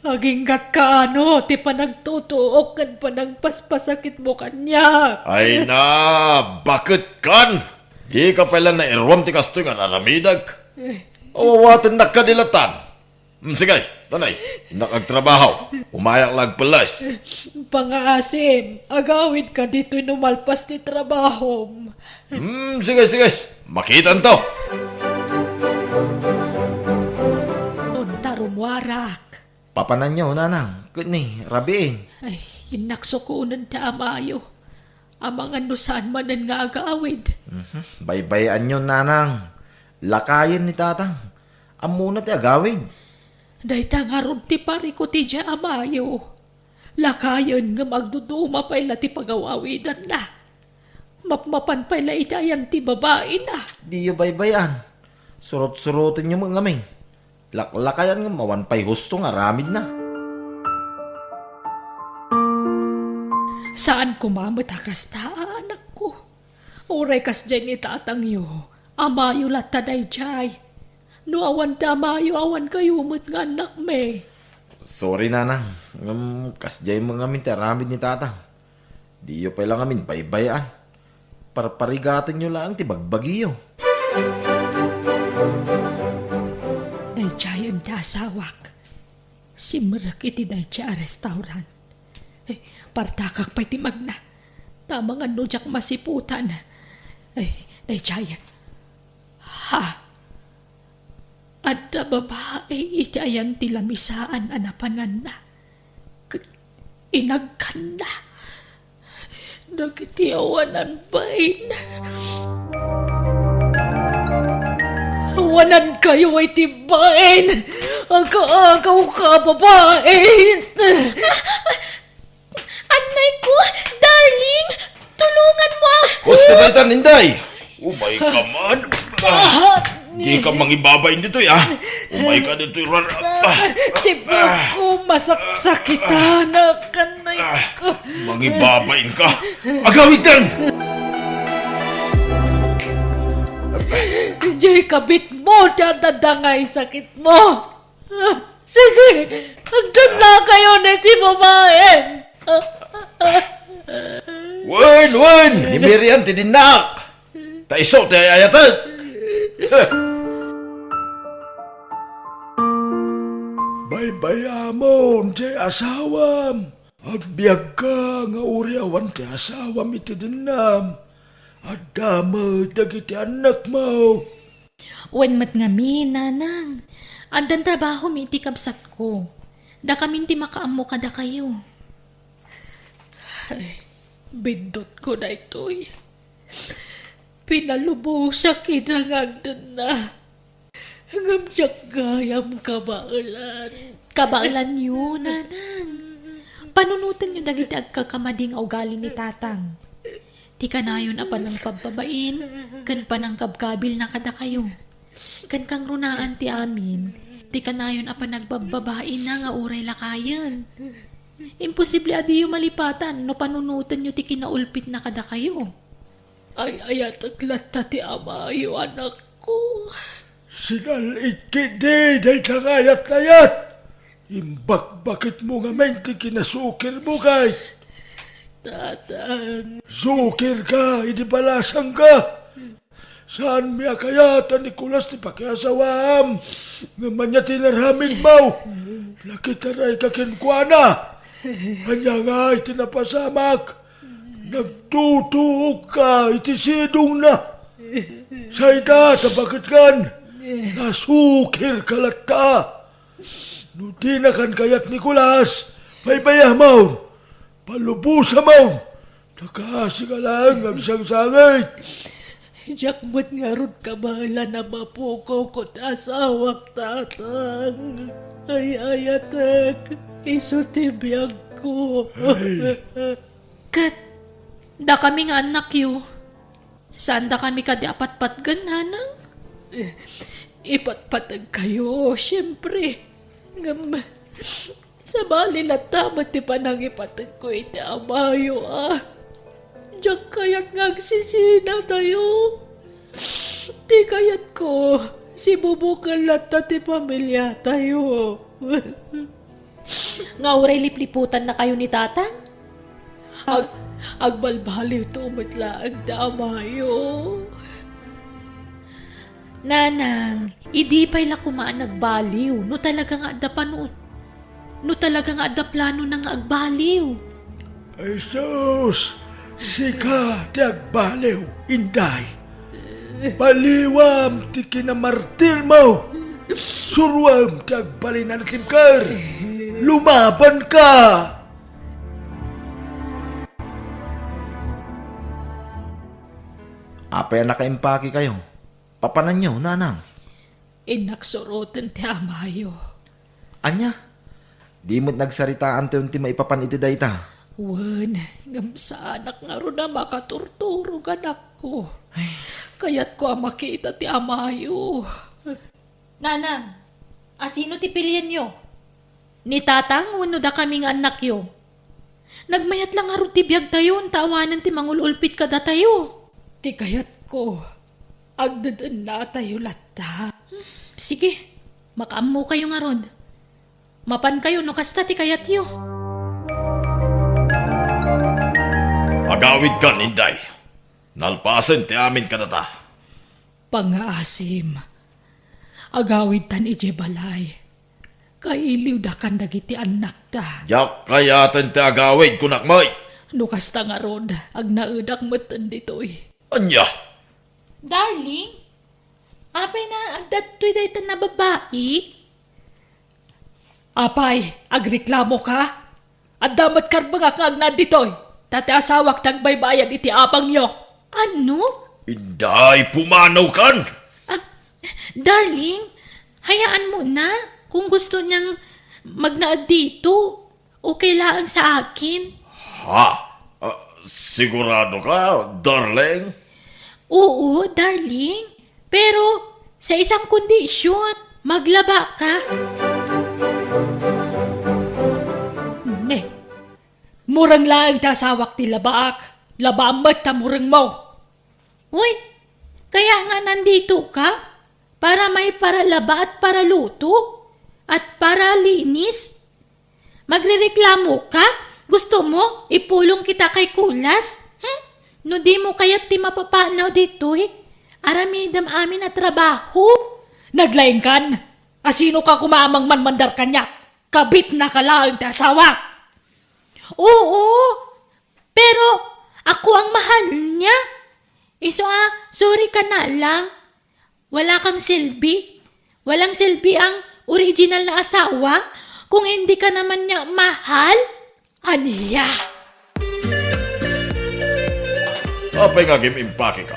Aginggatka ano ti panagtutuok ken panagpaspasakitmo kaniak? Ay na, baketkan? Dika pay la nairuam ti kastoy nga ar-aramidek. Awawatennak kadi latan. Hmm, sige, tanay. Innak agtrabaho. Umayak la agpelles. Pangaasim, agawidka ditoy no malpas ti trabahom. Hmm, sige, sige. Makitanto. Unta rummuarak. Papananyo, nanang, ket ni, rabiin. Ay, innak sukonen ti amayo. Amangan no saan manen nga agawid. Mhm. Baybay-anyo, nanang. Lakayen ni tatang. Ammona ti agawid. Dayta ngarud ti parikut idiay amayo. Lakayen ngem agduduma pay la ti pagaw-awidanna. Mapmapan pay la iti ayan ti babaina. Diyo baybay-an. Surot-surotenyo met ngamin. Laklakayan ngem awan pay husto nga aramidna. Saan koma met a kasta, anakko. Uray kasdiay ni tatangyo, amayo latta daydiay. No awan ti amayo, awan kayo met nga annakmi. Sorry, nanang. Ngem kasdiay met ngamin ti aramid ni tatang. Diyo pay la ngamin baybay-an. Parparigatenyo laeng ti bagbagiyo. Daydiayen ti asawak. Simrek iti daydiay a restaurant. Ay, partakak pay ti magna. Ta amangan no diak masiputan. Ay, daydiay. Ha? Adda babai iti ayan ti lamisaan a napananna. Ket inagkanna dagiti awanan bain. Awanankayo iti bain. Aga-agawka, babai. Annay ko, darling, tulungan mo ako. Kosto daytan, Inday? Umay ka man. Ah, di ka mangibabain ditoy, ah. Umay ka ditoy, rar-, ah. Ti buko, masaksakitan, annay ko. Mangibabain ka. Agawid tan! Diay kabit mo, ti adda dangay sakit mo. Sige, agdannakayon iti babaen. Wen, wen! Ni Miriam ti dinnak! Ta isu ti ay-ayatek! Baybay-amon ti asawam. Agbiagka nga uray awan ti asawam iti dennam. Adda met dagiti annakmo. Wen met ngamin, nanang. Addan trabahomi iti kabsatko. Dakamin ti makaammo kadakayo. Ay, biddutko daytoy. Pinalubosak ida nga agdenna. Ngem diak gayam kabaelan. Kabaelanyo, nanang. Panunotenyo dagiti agkakamadi nga ugali ni tatang. Ti kanayon a panangpabbabain ken panangkabkabilna kadakayo. Ken kangrunaan ti amin, ti kanayon a panagbabbabainna nga uray lakayen. Imposible a diyo malipatan no panunotenyo ti kinaulpitna kadakayo. Ay-ayatek latta ti amayo, anakko. Sinal-it ketdi dayta nga ayat-ayat. Imbakbakitmo ngamin ti kinasukirmo, kay. Tatang. Sukirka idi balasangka. Saanmi a kayat a Nicolas ti pakiasawaam, ngem ania ti inaramidmo? Nakitarayka kenkuana. Ania ngay ti napasamak? Nagtutuokka iti sidongna. Sayda, ta baketkan, nasukirka latta. No dinakan kayat, Nicolas, baybay-amon, palubosamon, ta kaasika laeng nga agsangsangit. Diak met ngarud kabaelan a mapukaw ket asawak, tatang. Ay-ayatek, isu ti biagko. Ay. Ket dakami nga annakyo, saandakami kadi a patpatgen, nanang? Ipatpategkayo, siempre. Ngem, sabali latta met ti panangipategko iti amayo, a. Diak kayat nga agsisinatayo. Ti kayatko, sibubuken latta ti pamiliatayo. Nga uray lipliputannakayo ni tatang? Ag-, agbalbaliwto met laeng ti amayo. Nanang, idi pay la koma a nagbaliw, no talaga nga adda panu-, no talaga nga adda planona nga agbaliw. Ay, sus! Sika ti agbaliw, inday. Baliwam ti kinamartirmo. Suroem ti agbalin a natibker. Lumabanka! Apay a nakaimpakekayo? Papananyo, nanang? Innak suroten ti amayo. Ania? Di met nagsaritaantayon ti maipapan iti dayta? Wen, ngem saanak ngarud a makaturturog, anakko. Ay. Kayatko a makita ti amayo. Nanang, a sino ti pilienyo? Ni tatang wenno dakami nga annakyo? Nagmayat la ngarud ti biagtayo, ta awanen ti mangul-ulpit kadatayo. Ti kayatko, agdedennatayo latta. Sige, makaammokayo ngarud. Mapankayo no kasta ti kayatyo. Agawidkan, inday. Nalpasen ti amin kadata. Pangngaasim, agawidtan idiay balay. Kailiwdakan dagiti annakda. Diak kayaten ti agawid, kunak met. No kasta ngarud, agnaedak metten ditoy. Ania? Darling, apay na agdatoy dayta a babai? Apay, agreklamoka? Adda met karbengak nga agnaed ditoy, ta ti asawak ti agbaybayad iti abangyo. Ano? Inday, pumanawkan! Ah, darling, hayaan mo na. Kung gusto niyang magnaed dito, okay lang sa akin. Ha? Ah, sigurado ka, darling? Oo, darling. Pero sa isang kondisyon, maglaba ka. Ne, mureng laeng ti asawak ti labaak. Labaam met ta mureng mo. Uy, kaya nga nandito ka? Para may paralaba at paraluto? At paralinis? Magrereklamo ka? Gusto mo ipulong kita kay Kulas? Hmm? No di mo kayat ti mapapanaw ditoy, aramidem amin a trabaho. Naglaingkan? Asino ka kumamang manmandar kaniak? Kabit na ka laeng ti asawa. Oo, pero ako ang mahal niya. Isu a, sorry ka na lang. Wala kang silbi. Walang silbi ang original na asawa kung hindi ka naman niya mahal. Ania? Apay nga agim-impake ka?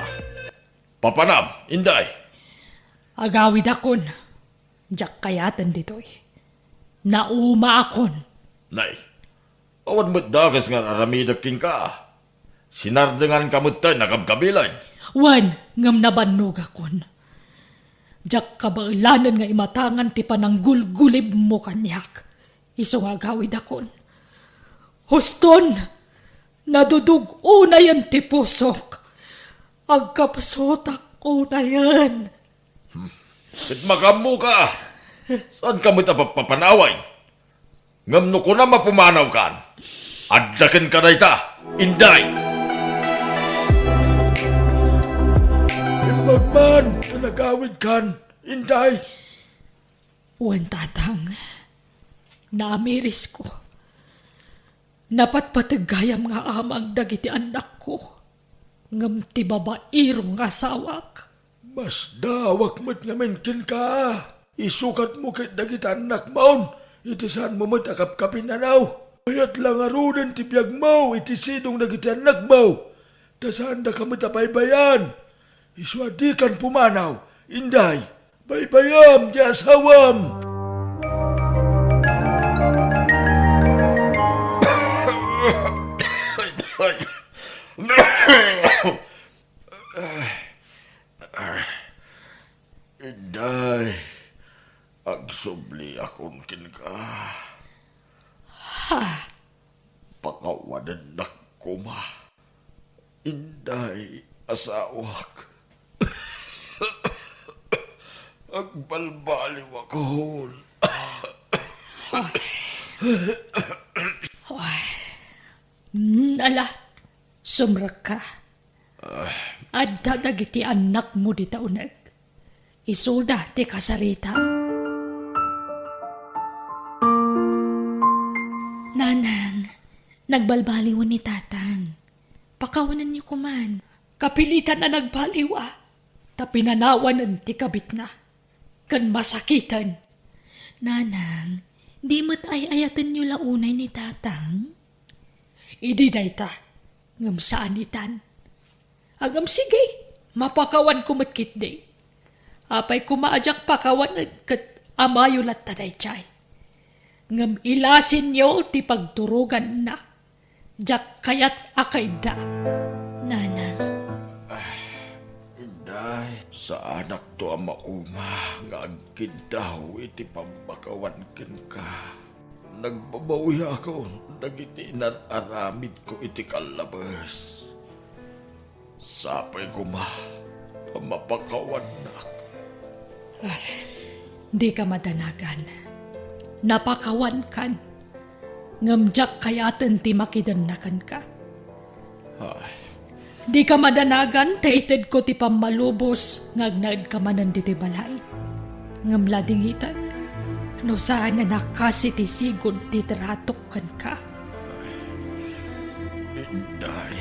Papanam, Inday. Agawidakon. Diak kayaten ditoy. Naumaakon. Nay, awan met dakes nga aramidek kenka. Sinardenganka metten a kabkabilan. Wen, ngem nabannogakon. Diak kabaelanen nga imatangan ti pananggulgulibmo kaniak. Isu nga agawidakon. Huston, nadudug unayen ti pusok. Agkapsutak unayen. Ket makaammoka, saanka met a papapanawen. Ngem no kunam a pumanawkan, adda kenka dayta, Inday. Imbag man ta nagawidkan, Inday. Wen, Tatang, naamirisko. Napatpateg gayam nga amag dagiti annakko, ngem ti babairo nga asawak. Masdaawak met ngamin kenka. Isukatmo ket dagiti annakmon iti saanmo met a kapkapinanaw. Mayat la ngaruden ti biagmo iti sidong dagiti annakmo, ta saandaka met a baybay-an. Isu a dikan pumanaw, Inday. Baybayam ti asawam! Inday, agsubliakon kenka. Ha? Pakawanennak koma. Inday, asawak. Agbalbaliwakon. Ay. Ay. Mm, ala, sumrekka. Adda dagiti annakmo dita uneg. Isulda ti kasaritam. Nanang, nagbalbaliwen ni Tatang. Pakawanenyo koman. Kapilitan a nagbaliw a, ta pinanawanen ti kabitna. Ken masakiten. Nanang, di met ay-ayatenyo la unay ni Tatang? Idi dayta, ngem saan itan. Ngem sige, mapakawanko met ketdi. Apay koma a diak pakawanen ket amayo latta daydiay. Ngem ilasinyo ti pagturoganna. Diak kayat a kaidda. Nanang. Inday, saanakto a mauma nga agkiddaw iti pammakawan kenka. Nagbabawiakon dagiti inar-aramidko iti kallabes. Sapay koma a mapakawannak. Ay, dika madanagan. Napakawankan. Ngem diak kayaten ti makidenna kenka. Ay. Dika madanagan ta itedko ti pammalubos nga agnaedka manen ditoy balay. Ngem ladingitek. No saan a nakasi ti sigud ti tratok kenka. Inday.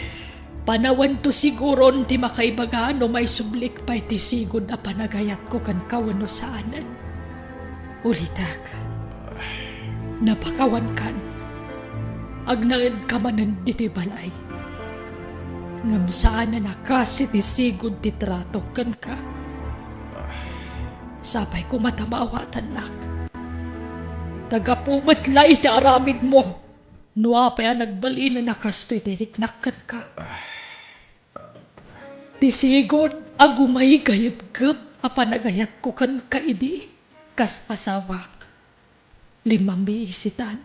Panawanto siguron ti makaibaga no maisublik pay ti sigud a panagayatko kenka wenno saanen. Ulitek, napakawankan. Agnaedka manen ditoy balay. Ngem saan a nakasi ti sigud ti tratok kenka. Sapay koma ta maawatannak. Ta gapu met la iti aramidmo, no apay a nagbalinen a kastoy ti riknak kenka. Ti sigud a gumaygayebgep a panagayatko kenka idi kas asawak. Limamiisitan.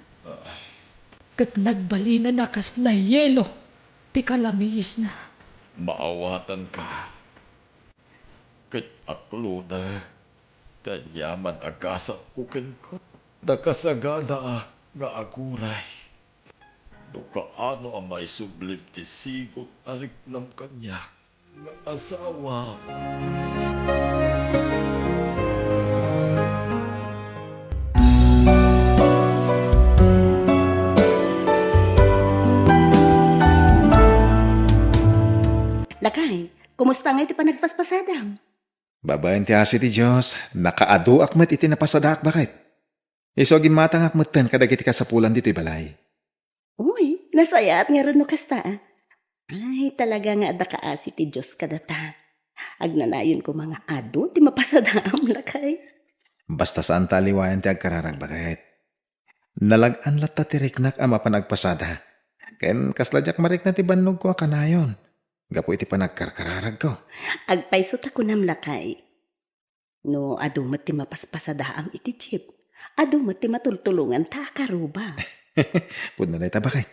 Ket nagbalinen a kasla yelo ti kalamiisna. Maawatanka. Ket aklona, ti aniaman a gasatko kenka, nakasagana nga aguray. No kaano a maisublim ti sigud a riknam kaniak nga asawa. Lakay, kumusta ngay ti panagpaspasadam? Babaen ti asi ti Dios, nakaaduak met iti napasadaak, baket. Isu a gimmatangak metten kadagiti kasapulan ditoy balay. Uy, nasayaat ngarud no kasta, a. Ay, talaga nga adda kaasi ti Dios kadata. Agnanayon koma nga adu ti mapasadaam, lakay. Basta saan ta aliwayan ti agkararag, baket. Nalag-an latta ti riknak a mapan agpasada. Ken kasla diak marikna ti bannogko a kanayon gapu iti panagkarkararagko. Agpayso ta kunam, lakay. No adu met ti mapaspasadaam iti jeep, adu met ti matultulonganta a karuba. Pudno dayta, baket.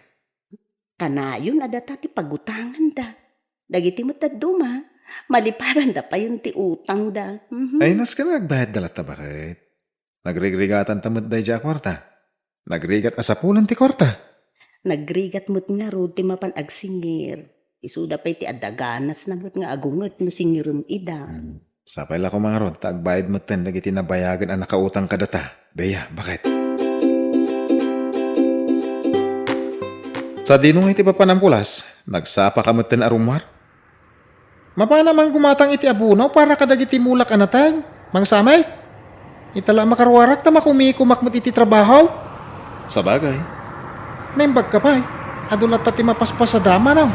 Kanayon a data ti pagutanganda. Dagiti met dadduma, maliparanda payen ti utangda. Mhm. Ay, nasken nga agbayadda latta, baket. Nagrigrigatanta met daydiay a kuarta. Nagrigat a sapulen ti kuarta. Nagrigat met ngarud ti mapan agsingir. Isuda pay ti adda ganasna met nga agunget no singirem ida. Hmm. Sapay la koma ngarud ta agbayad metten dagiti nabayagen a nakautang kadata. Bea, baket. Sadino nga iti papanam, Kulas? Nagsapaka metten a rummuar? Mapana man gumatang iti abono para kadagiti mulak a nateng, Mang Samay? Ita la a makaruarak ta makumikomak met iti trabaho. Sabagay. Naimbagka pay, adu latta ti mapaspasadam, a.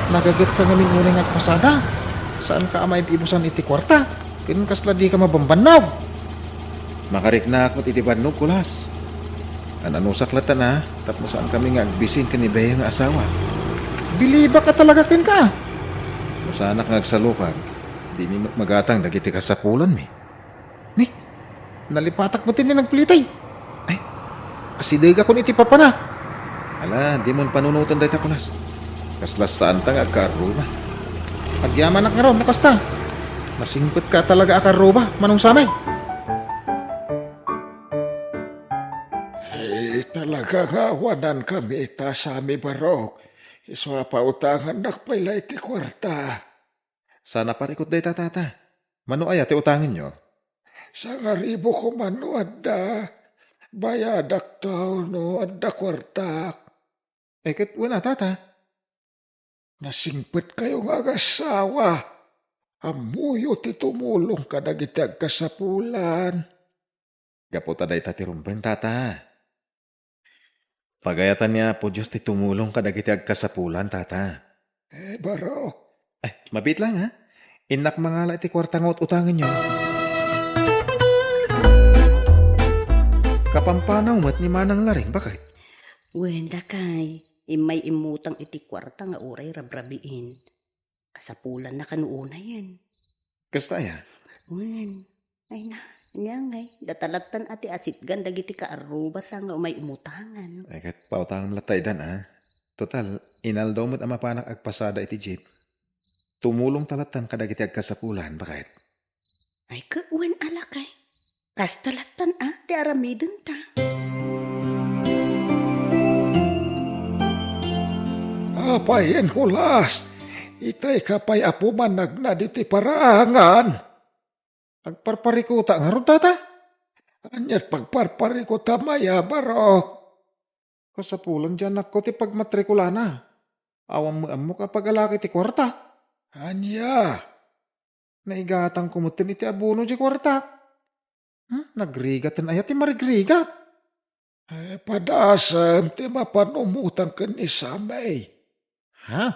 Nagagetka ngamin unay nga agpasada. Saanka a maib-ibusan iti kuarta, ken kasla dika mabambannog. Makariknak met iti bannog, Kulas. An-anusak latta, a, tapno saankami nga agbisin ken ni Bea nga asawa. Bilibak a talaga kenka. No saanak nga agsalukag, dimi met magatang dagiti kasapulanmi. Ni, nalipatak met ti nagpilitay. Ay, asidegakon iti papanak. Ala, dimon panunoten dayta, Kulas. Kasla saanta nga agkaarruba. Agyamanak ngarud no kasta. Nasingpetka talaga a kaarruba, Manong Samay. Eh, talaga nga awanankami ita, Sammy Barok. Isu a pautangannak pay la iti kuarta. Saan a parikut dayta, Tata. Mano aya ti utangenyo? Sangaribu koma no adda. Bayadakto no adda kuartak. Eh, ket wen a, Tata? Nasingpetkayo nga agassawa. Ammoyo ti tumulong kadagiti agkasapulan. Gapu ta dayta ti rumbeng, Tata. Pagayatan ni Apo Dios ti tumulong kadagiti agkasapulan, Tata. Eh, Barok. Eh, mabiit lang, ha? Innak mangala iti kuarta nga ut-utangenyo. Kapampanaw met ni Manang Laring, baket. Wen, dakay, immay immutang iti kuarta nga uray rabrabiin. Kasapulanna kano unayen. Kasta aya? Wen. Ay na, ania ngay, data lattan a ti asitgan dagiti kaarrubata nga umay umutangan. Ay, ket pautangem latta idan, a. Total, inaldaw met a mapanak agpasada iti jeep. Tumulongta lattan kadagiti agkasapulan, baket. Ay, ket wen a lakay. Kasta lattan a ti aramidenta. Apay, Kulas, itay ka pay a pumanagna ditoy paraangan? Agparparikuta ngarud, Tata? Ania't pagparparikut a maya, Barok? Kasapulan ti anakko ti pagmatrikulana. Awan met ammok a pagalaak iti kuarta. Ania? Naigatangko metten iti abono ti kuartak. Hmm, nagrigaten aya ti marigrigat? Eh, padasem ti mapan umutang ken ni Sammy. Ha?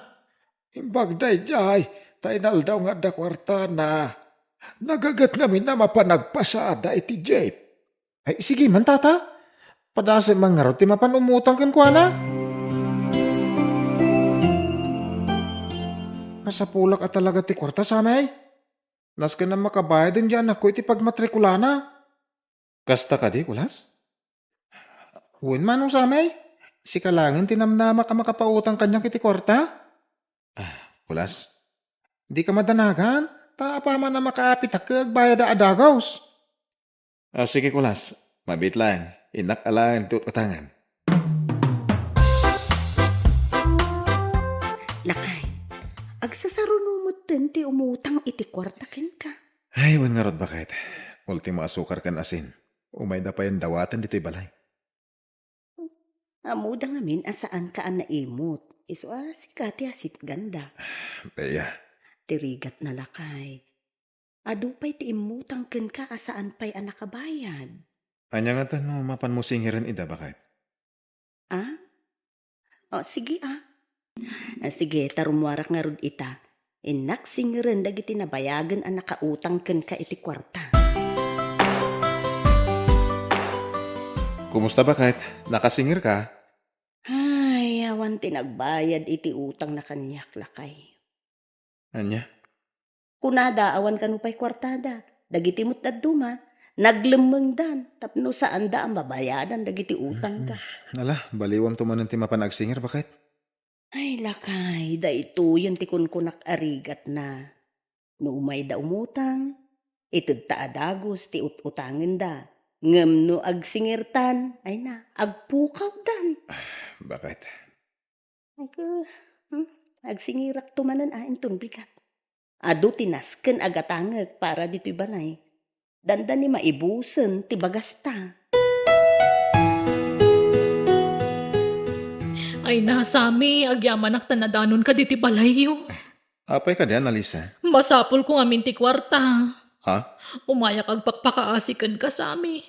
Imbag daydiay, ta inaldaw nga adda kuartana. Nagaget ngamin a mapan agpasada iti jeep. Ay, sige man, tata. Padasem man ngarud ti mapan umutang kenkuana. Masapulak a talaga ti kuarta, Sammy. Nasken a makabayad ti anakko iti pagmatrikulana. Kasta kadi, Kulas? Wen, Manong Sammy, sika laengen ti namnamak a makapautang kaniak iti kuarta. Ah, Kulas? Dika madanagan, ta apaman a makaapitak ket agbayada a dagus. Ah, sige, Kulas. Mabiit laeng. Innak a laeng ti ut-utangan. Lakay, agsasaruno metten ti umutang iti kuarta kenka. Ay, wen ngarud, baket. Ultimo a sukar ken asin. Umayda payen dawaten ditoy balay. Ammoda ngamin a saanka a naimut. Isu a sika ti asitganda. Bea. Ti rigatna, lakay. Adu pay ti immutang kenka a saan pay a nakabayad. Ania ngata no mapanmo singeren ida, baket? Ah? O, sige, ah. Ah, sige, ta rummuarak ngarud ita. Innak singeren dagiti nabayagen a nakautang kenka iti kuarta. Kumusta, baket? Nakasingerka? Ay, awan ti nagbayad iti utangna kaniak, lakay. Ania? Kunada, awan kano pay kuartada. Dagiti met dadduma, naglemmengdan tapno saanda a mabayadan dagiti utangda. Mm-mm. Ala, baliwamto manen ti mapan agsinger, baket? Ay, lakay, daytoyen ti kunkunak a rigatna. No umayda umutang, itedta a dagus ti ut-utangenda. Ngem no agsingertan, ay na, agpukawdan. Ah, baket? Ag-, hmm, agsingirakto manen a inton bigat. Adu ti nasken a gatangek para ditoy balay. Dandani maibusen ti bagasta. Ay na, Sammy, agyamanak ta nadanonka ditoy balayyo. Apay kadi, Annalisa? Masapulko ngamin ti kuarta. Ha? Umayak agpakpakaasi kenka, Sammy.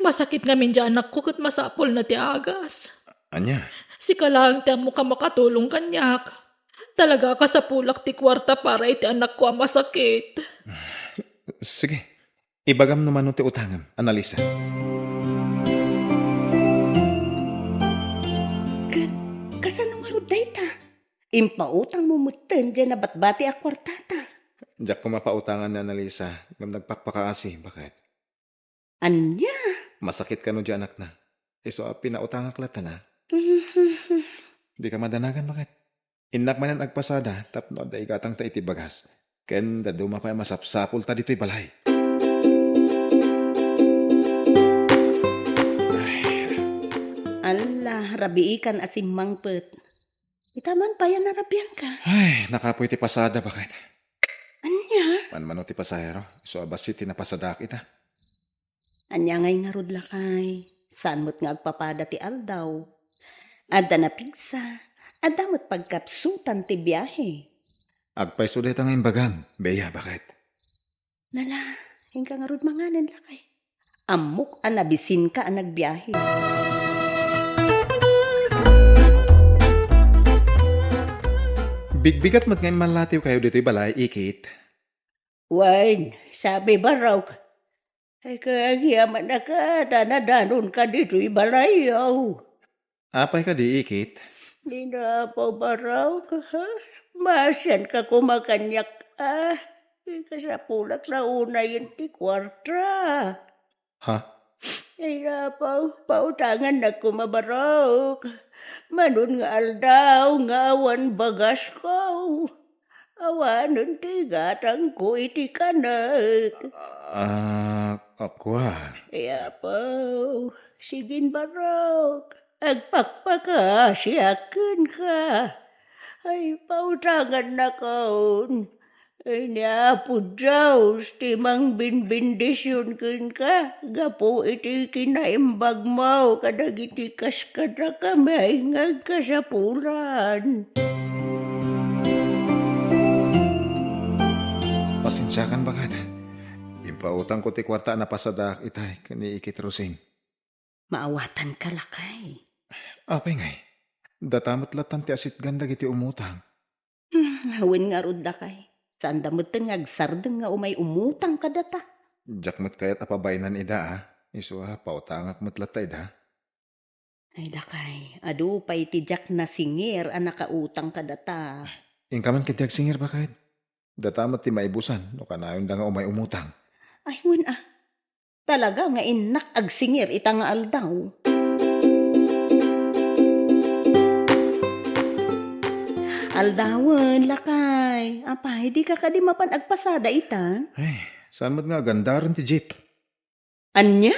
Masakit ngamin ti anakko ket masapulna ti agas. Ania? Sika laeng ti ammok a makatulong kaniak. Talaga a kasapulak ti kuarta para iti anakko a masakit. Sige, ibagam no mano ti utangem, Annalisa. Ket kasano ngarud dayta? Impautangmo metten diay nabatbati a kuartata. Diak koma pautangan ni Annalisa, ngem nagpakpakaasi, baket? Ania? Masakit kano diay anakna. Isu a pinautangak latta na. Dika madanagan, baket? Innak manen agpasada tapno adda igatangta iti bagas. Ken dadduma pay a masapsapulta ditoy balay. Ay. Alla, rabiikan a simmangpet. Ita man pay a narabianka. Ay, nakapoy ti pasada, baket. Ania? Manmano ti pasahero, isu a bassit ti napasadaak ita. Ania ngay ngarud, lakay? Saan met nga agpapada ti aldaw? Adda napigsa, adda met pagkapsutan ti biahe. Agpayso dayta nga imbagam, Bea, baket? Nala, inka ngarud manganen, lakay. Ammok a nabisinka a nagbiahe. Bigbigat met nga immallatiwkayo ditoy balay, Ikit. Wen, Sammy, Barok. Ay, kagyamanaka, ta nadanonka ditoy balayyo. Apay kadi, Ikit? Ni Apo, Barok, ha? Maasianka koma kaniak, a? Kasapulak la unayen ti kuarta. Ha? Ay, Apo, pautangannak koma, Barok. Manon nga aldaw nga awan bagasko. Awanen ti gatangko iti kanek. Ah, a, kua. Ay, Apo, sigin, Barok. Agpakpakaasiak kenka. Ay, pautangannakon. Ay ni Apo Dios ti mangbinbendisyon kenka gapu iti kinaimbagmo kadagiti kas kadakami nga agkasapulan. Pasensiakan, baket. Impautangko ti kuarta a napasadaak itay ken ni Ikit Rosing. Maawatanka, lakay. Apay ngay? Data met lattan ti asitgan dagiti umutang. Hmm, wen ngarud, lakay. Saanda metten nga agsardeng nga umay umutang kadata. Diak met kayat a pabaenan ida, a. Isu a, pautangak met latta ida. Ay, lakay, adu pay ti diak nasingir a nakautang kadata. Inka man ketdi agsingir, baket. Data met ti maibusan no kanayonda nga umay umutang. Ay, wen a. Talaga nga innak agsingir ita nga aldaw. Aldawen, lakay. Apay, dika kadi mapan agpasada ita? Ay, saan met nga agandaren ti jeep? Ania?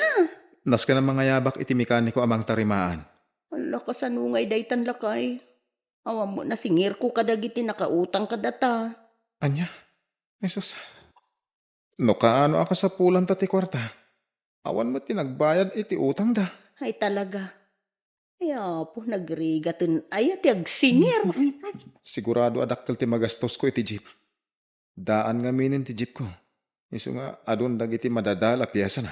Nasken a mangayabak iti mekaniko a mangtarimaan. Ala, kasano ngay daytan, lakay? Awan met nasingirko kadagiti nakautang kadata. Ania? Jesus. No kaano a kasapulanta ti kuarta, awan met ti nagbayad iti utangda. Ay, talaga. Ay, Apo, nagrigaten aya ti agsingir. Sigurado a dakkel ti magastosko iti jeep. Daan ngaminen ti jeepko. Isu nga adun dagiti madadael a piesana.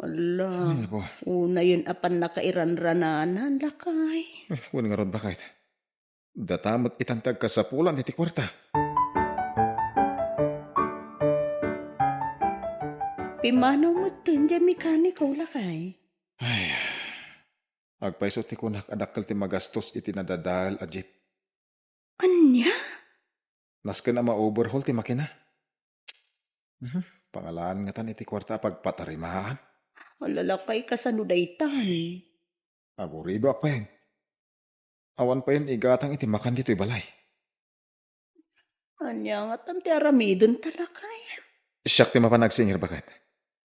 Ala, ay, Apo. Unayen a pannakairanrananan, lakay. Eh, wen ngarud, baket. Data met itan ti agkasapulan iti kuarta. Pimmanaw metten diay mekaniko, lakay. Ay, agpayso ti kunak a dakkel ti magastos iti nadadael a jeep. Ania? Nasken a ma-overhaul ti makina. Mhm. Pangalaan ngatan iti kuarta a pagpatarimaan. Ala, lakay, kasano daytan? Aburidoak pay. Awan payen igatang iti makan ditoy balay. Ania ngatan ti aramidenta, lakay? Siak ti mapan agsingir, baket.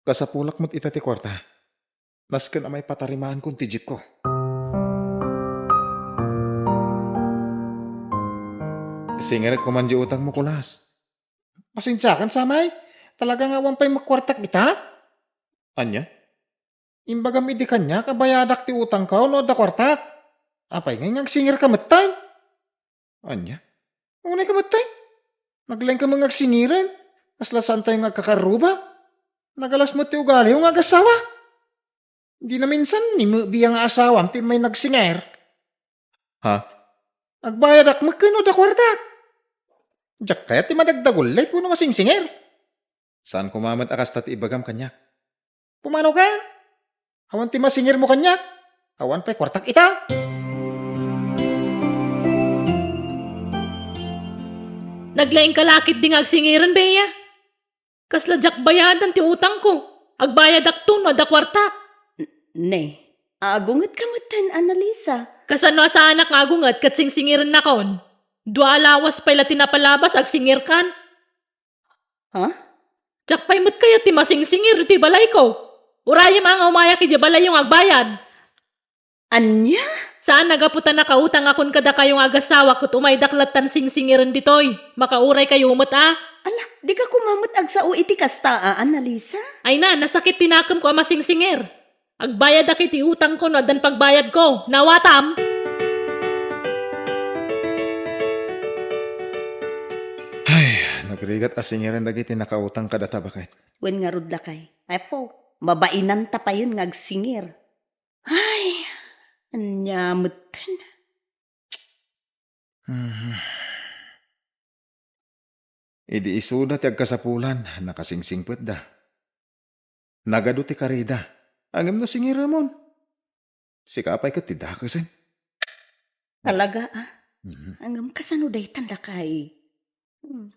Kasapulak met ita ti kuarta. Nasken a maipatarimaanko ti jeepko. Singirek koman diay utangmo, kulas. Pasensiakan, samay. Talaga nga awan pay met kuartak ita? Ania? Imbagam idi kaniak a bayadak ti utangko no adda kuartak. Apay ngay nga agsingirka metten? Ania? Unayka metten? Naglaingka met nga agsingiren. Kasla saantayo nga agkakarruba. Nagalas met ti ugaliyo nga agassawa. Di naminsan ni mebiya nga asawam ti may nagsingir. Ha? Agbayadak met ken no adda kuartak. Diak kayat ti madagdagullay wenno masingsingir. Saan koma met a kasta ti ibagam kaniak. Pumanaw ka? Awan ti masingirmo kaniak. Awan pay kuartak ita. Naglaingka la ketdi nga agsingiren, Bea? Kasla diak bayadan ti utangko. Agbayadakto no adda kuartak. N-, ne, agungetka metten, Annalisa. Kasano a saanak nga agunget ket singsingirennakon? Dua a lawas pay la ti napalabas, agsingirkan. Ha? Diak pay met kayat ti masingsingir iti balayko. Urayem a nga umayak idiay balayyo nga agbayad. Ania? Saan a gapu ta nakautangakon kadakayo nga agassawa ket umaydak lattan singsingiren ditoy. Makauraykayo met a. Ala, dika koma met agsao iti kasta a, Annalisa? Ay na, nasakit ti nakemko a masingsingir. Agbayadak iti utangko no addan pagbayadko. Nawatam? Ay, nagrigat a singiren dagiti nakautang kadata, baket. Wen ngarud, lakay. Apo, mabainanta payen nga agsingir. Ay, ania metten? Mhm. Idi isuda ti agkasapulan, nakasingsingpetda. Nagadu ti karida. Ngem no singiremon, sika pay ket ti dakesen. Talaga, a? Mhm. Ngem kasano daytan, lakay? Hmm.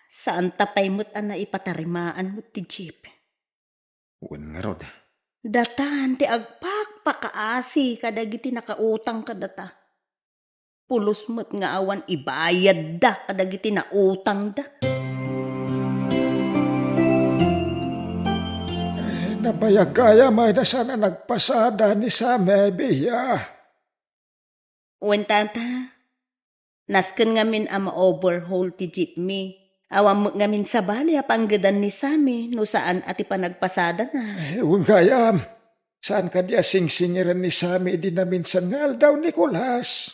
Saanta pay met a naipatarimaan met ti jeep. Wen ngarud. Datan ti agpakpakaasi kadagiti nakautang kadata. Pulos met nga awan ibayadda kadagiti nautangda. Eh, nabayag gayam a saan a nagpasada ni Sammy, Bea. Wen, tata. Nasken ngamin a ma-overhaul ti jeepmi. Awan met ngamin sabali a panggedan ni Sammy no saan a ti panagpasadana. Eh, wen gayam. Saan kadi a singsingiran ni Sammy idi naminsan nga aldaw, Nicolas?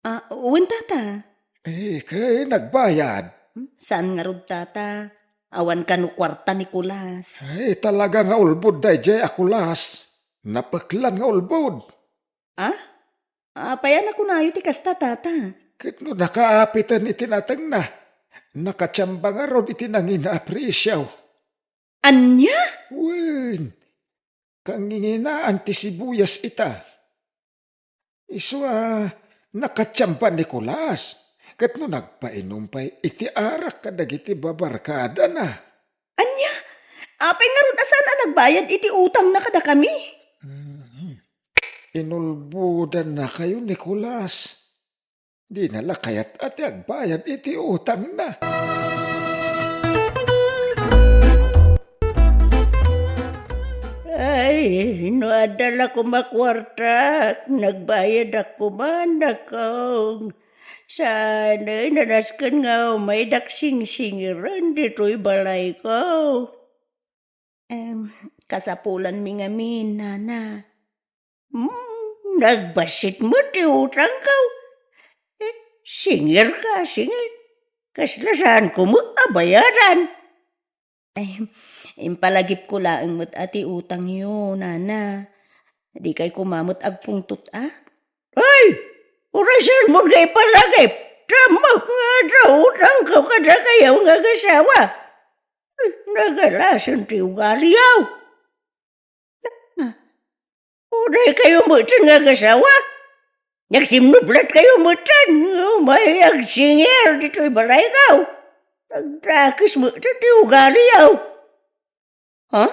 Ah, wen, tata. Eh, ket nagbayad? Hmm, saan ngarud, tata? Awan kano kuarta, Nicolas. Ay, talaga nga ulbod daydiay a Kulas. Napeklan nga ulbod. Ah? Apay a nakunayo ti kasta, tata? Ket no nakaapiten iti natengna, nakatiamba ngarud iti nangina a presio. Ania? Wen, kanginginaan ti sibuyas ita. Isu a nakatiamba ni Kulas, ket no nagpainum pay iti arak kadagiti babarkadana. Ania? Apay ngarud a saan a nagbayad iti utangna kadakami? Mhm. Inulbodannakayo ni Kulas. Dina la kayat a ti agbayad iti utangna. Ay, no adda la koma kuartak, nagbayadak koma, nakong. Saan, nanasken nga umaydak singsingiran ditoy balayko. Em, kasapulanmi ngamin, nana. Hmm, nagbassit met ti utangko. Eh, singirka, singir. Kasla saanko met a bayadan. Ay, impalagipko laeng met a ti utangyo, nana. Dikay koma met agpungtot a? Ay, uray saan met nga ipalagip. Tamok nga adda utangko kadakayo nga agasawa. Ay, nagalasen ti ugaliyo. Uray kayo metten nga agasawa. Nagsimnublat kayo metten nga umay agsingir ditoy balayko. Nagdakes metten ti ugaliyo. Ha?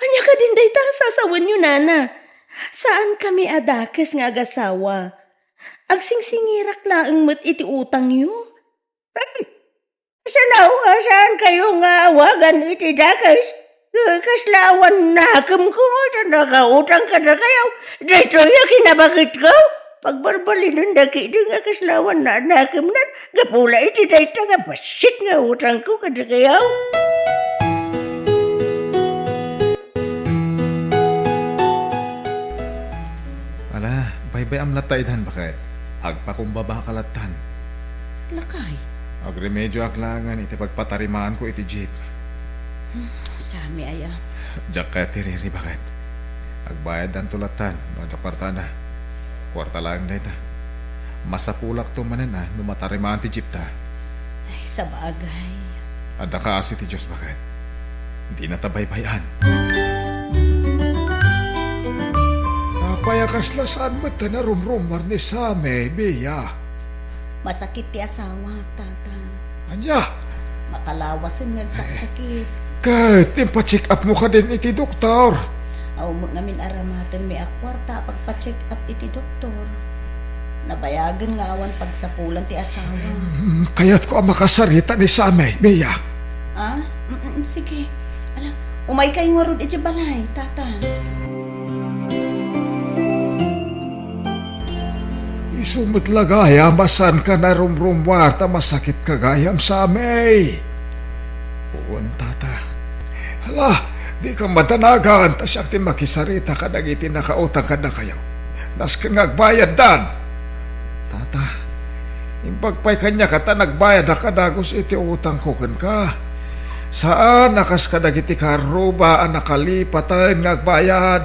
Ania kadin dayta a sasawenyo, nana? Saankami a dakes nga agasawa. Agsingsingirak laeng met iti utangyo. Ay, kasano nga saan kayo nga awagan iti dakes? Kasla awan nakemko ta nakautang kadakayo. Daytoy a kinabaketko. Pagbalbalinenda ketdi nga kasla awan nakemnan. Gapu la iti dayta nga bassit nga utangko kadakayo. Ala, baybay-am latta idan, baket. Agpakumbabaka lattan. Lakay. Agremedioak laengen iti pagpatarimaanko iti jeep. Hmm, sami aya. Diak kayat ti riri, baket. Agbayaddanto lattan no adda kuartada. Kuarta laeng dayta. Masapulakto manen a no matarimaan ti jeepta. Ay, sabagay. Adda kaasi ti Dios, baket. Dinata baybay-an. Apay a kasla saan met a narumrumuar ni Sami, Bea? Masakit ti asawak, tata. Ania? Makalawasen nga agsakit. Ket impacheck-upmo kadin iti doktor? Awan met ngamin aramatenmi a kuarta a pagpacheck-up iti doktor. Nabayagen nga awan pagsapulan ti asawa. Mm, kayatko a makasarita ni Sami, Bea. Ah? Mm, mm, sige. Ala, umaykayo ngarud iti balay, tata. Isu met la gayam a saanka narumrumuar ta masakitka gayam, Sami. Wen, tata. Hala, dika madanagan ta siak ti makisarita kadagiti nakautang kadakayo. Nasken nga agbayaddan. Tata, imbag pay kaniak ta nagbayadak a dagus iti utangko kenka. Saan a kas kadagiti kaarruba a nakalipaten nga agbayad.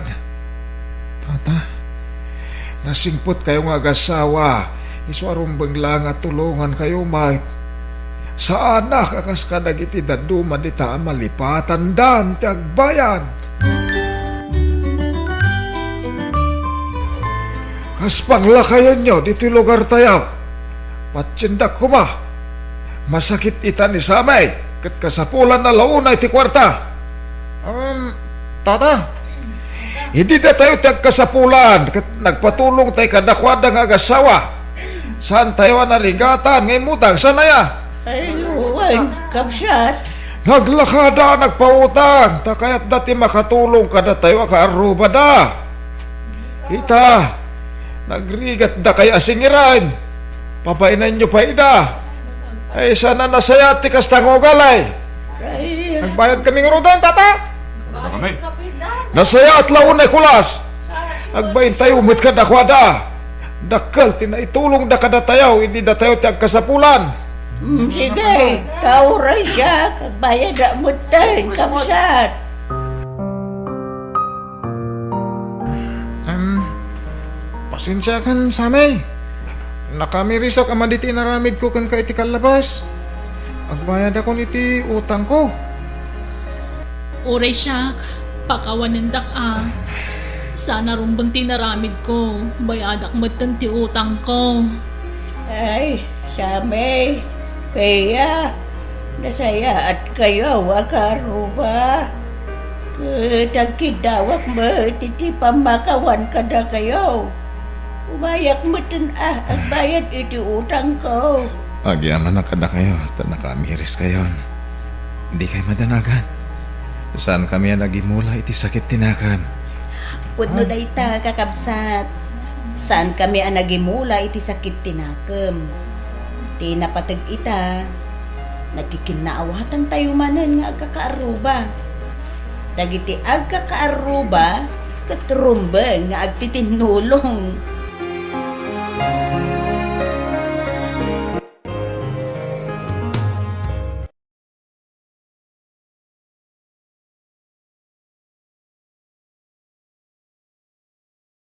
Tata, nasingpetkayo nga agasawa, isu a rumbeng laeng a tulongankayo met. Saanak a kas kadagiti dadduma dita a malipatandan ti agbayad. Kas panglakayonyo ditoy lugartayo, patiendak koma. Masakit ita ni Sami, ket kasapulanna la unay ti kuarta. Um, tata, idi datayo ti agkasapulan ket nagpatulongtay kadakuada nga agasawa, saantayo a narigatan nga immutang, saan aya? Ay, wen, kabsat. Naglakada a nagpautang, ta kayatda ti makatulong kadatayo a kaarrubada. Ita, nagrigatdakayo a singiran. Pabainanyo pay ida. Ay, sana nasayaat ti kasta nga ugali. Ay, agbayad kami ngaruden, tata. Nasayaat la unay, kulas. Agbaintayo met kadakuada. Dakkel ti naitulongda kadatayo idi datayo ti agkasapulan. Mm, sige, kauray siak, agbayada metten, kabsat. Em, pasensiakan, Sammy. Nakamirisak a madi ti inaramidko kenka iti kallabas. Agbayadakon iti utangko. Uray siak, pakawanendak a. Sana rumbeng ti inaramidko, bayadak metten ti utangko. Ay, Sammy, Pia, nasayaatkayo a kaarruba. Ket agkiddawak met iti pammakawan kadakayo. Umayak metten a agbayad iti utangko. Agyamanak kadakayo ta nakamiriskayon. Dikay madanagan. Saankami a nagimula iti sakit ti nakem. Pudno dayta, kakabsat. Saankami a nagimula iti sakit ti nakem. Ti napateg ita, nagkikinnaawatantayo manen nga agkakaarruba. Dagiti agkakaarruba ket rumbeng nga agtitinnulong.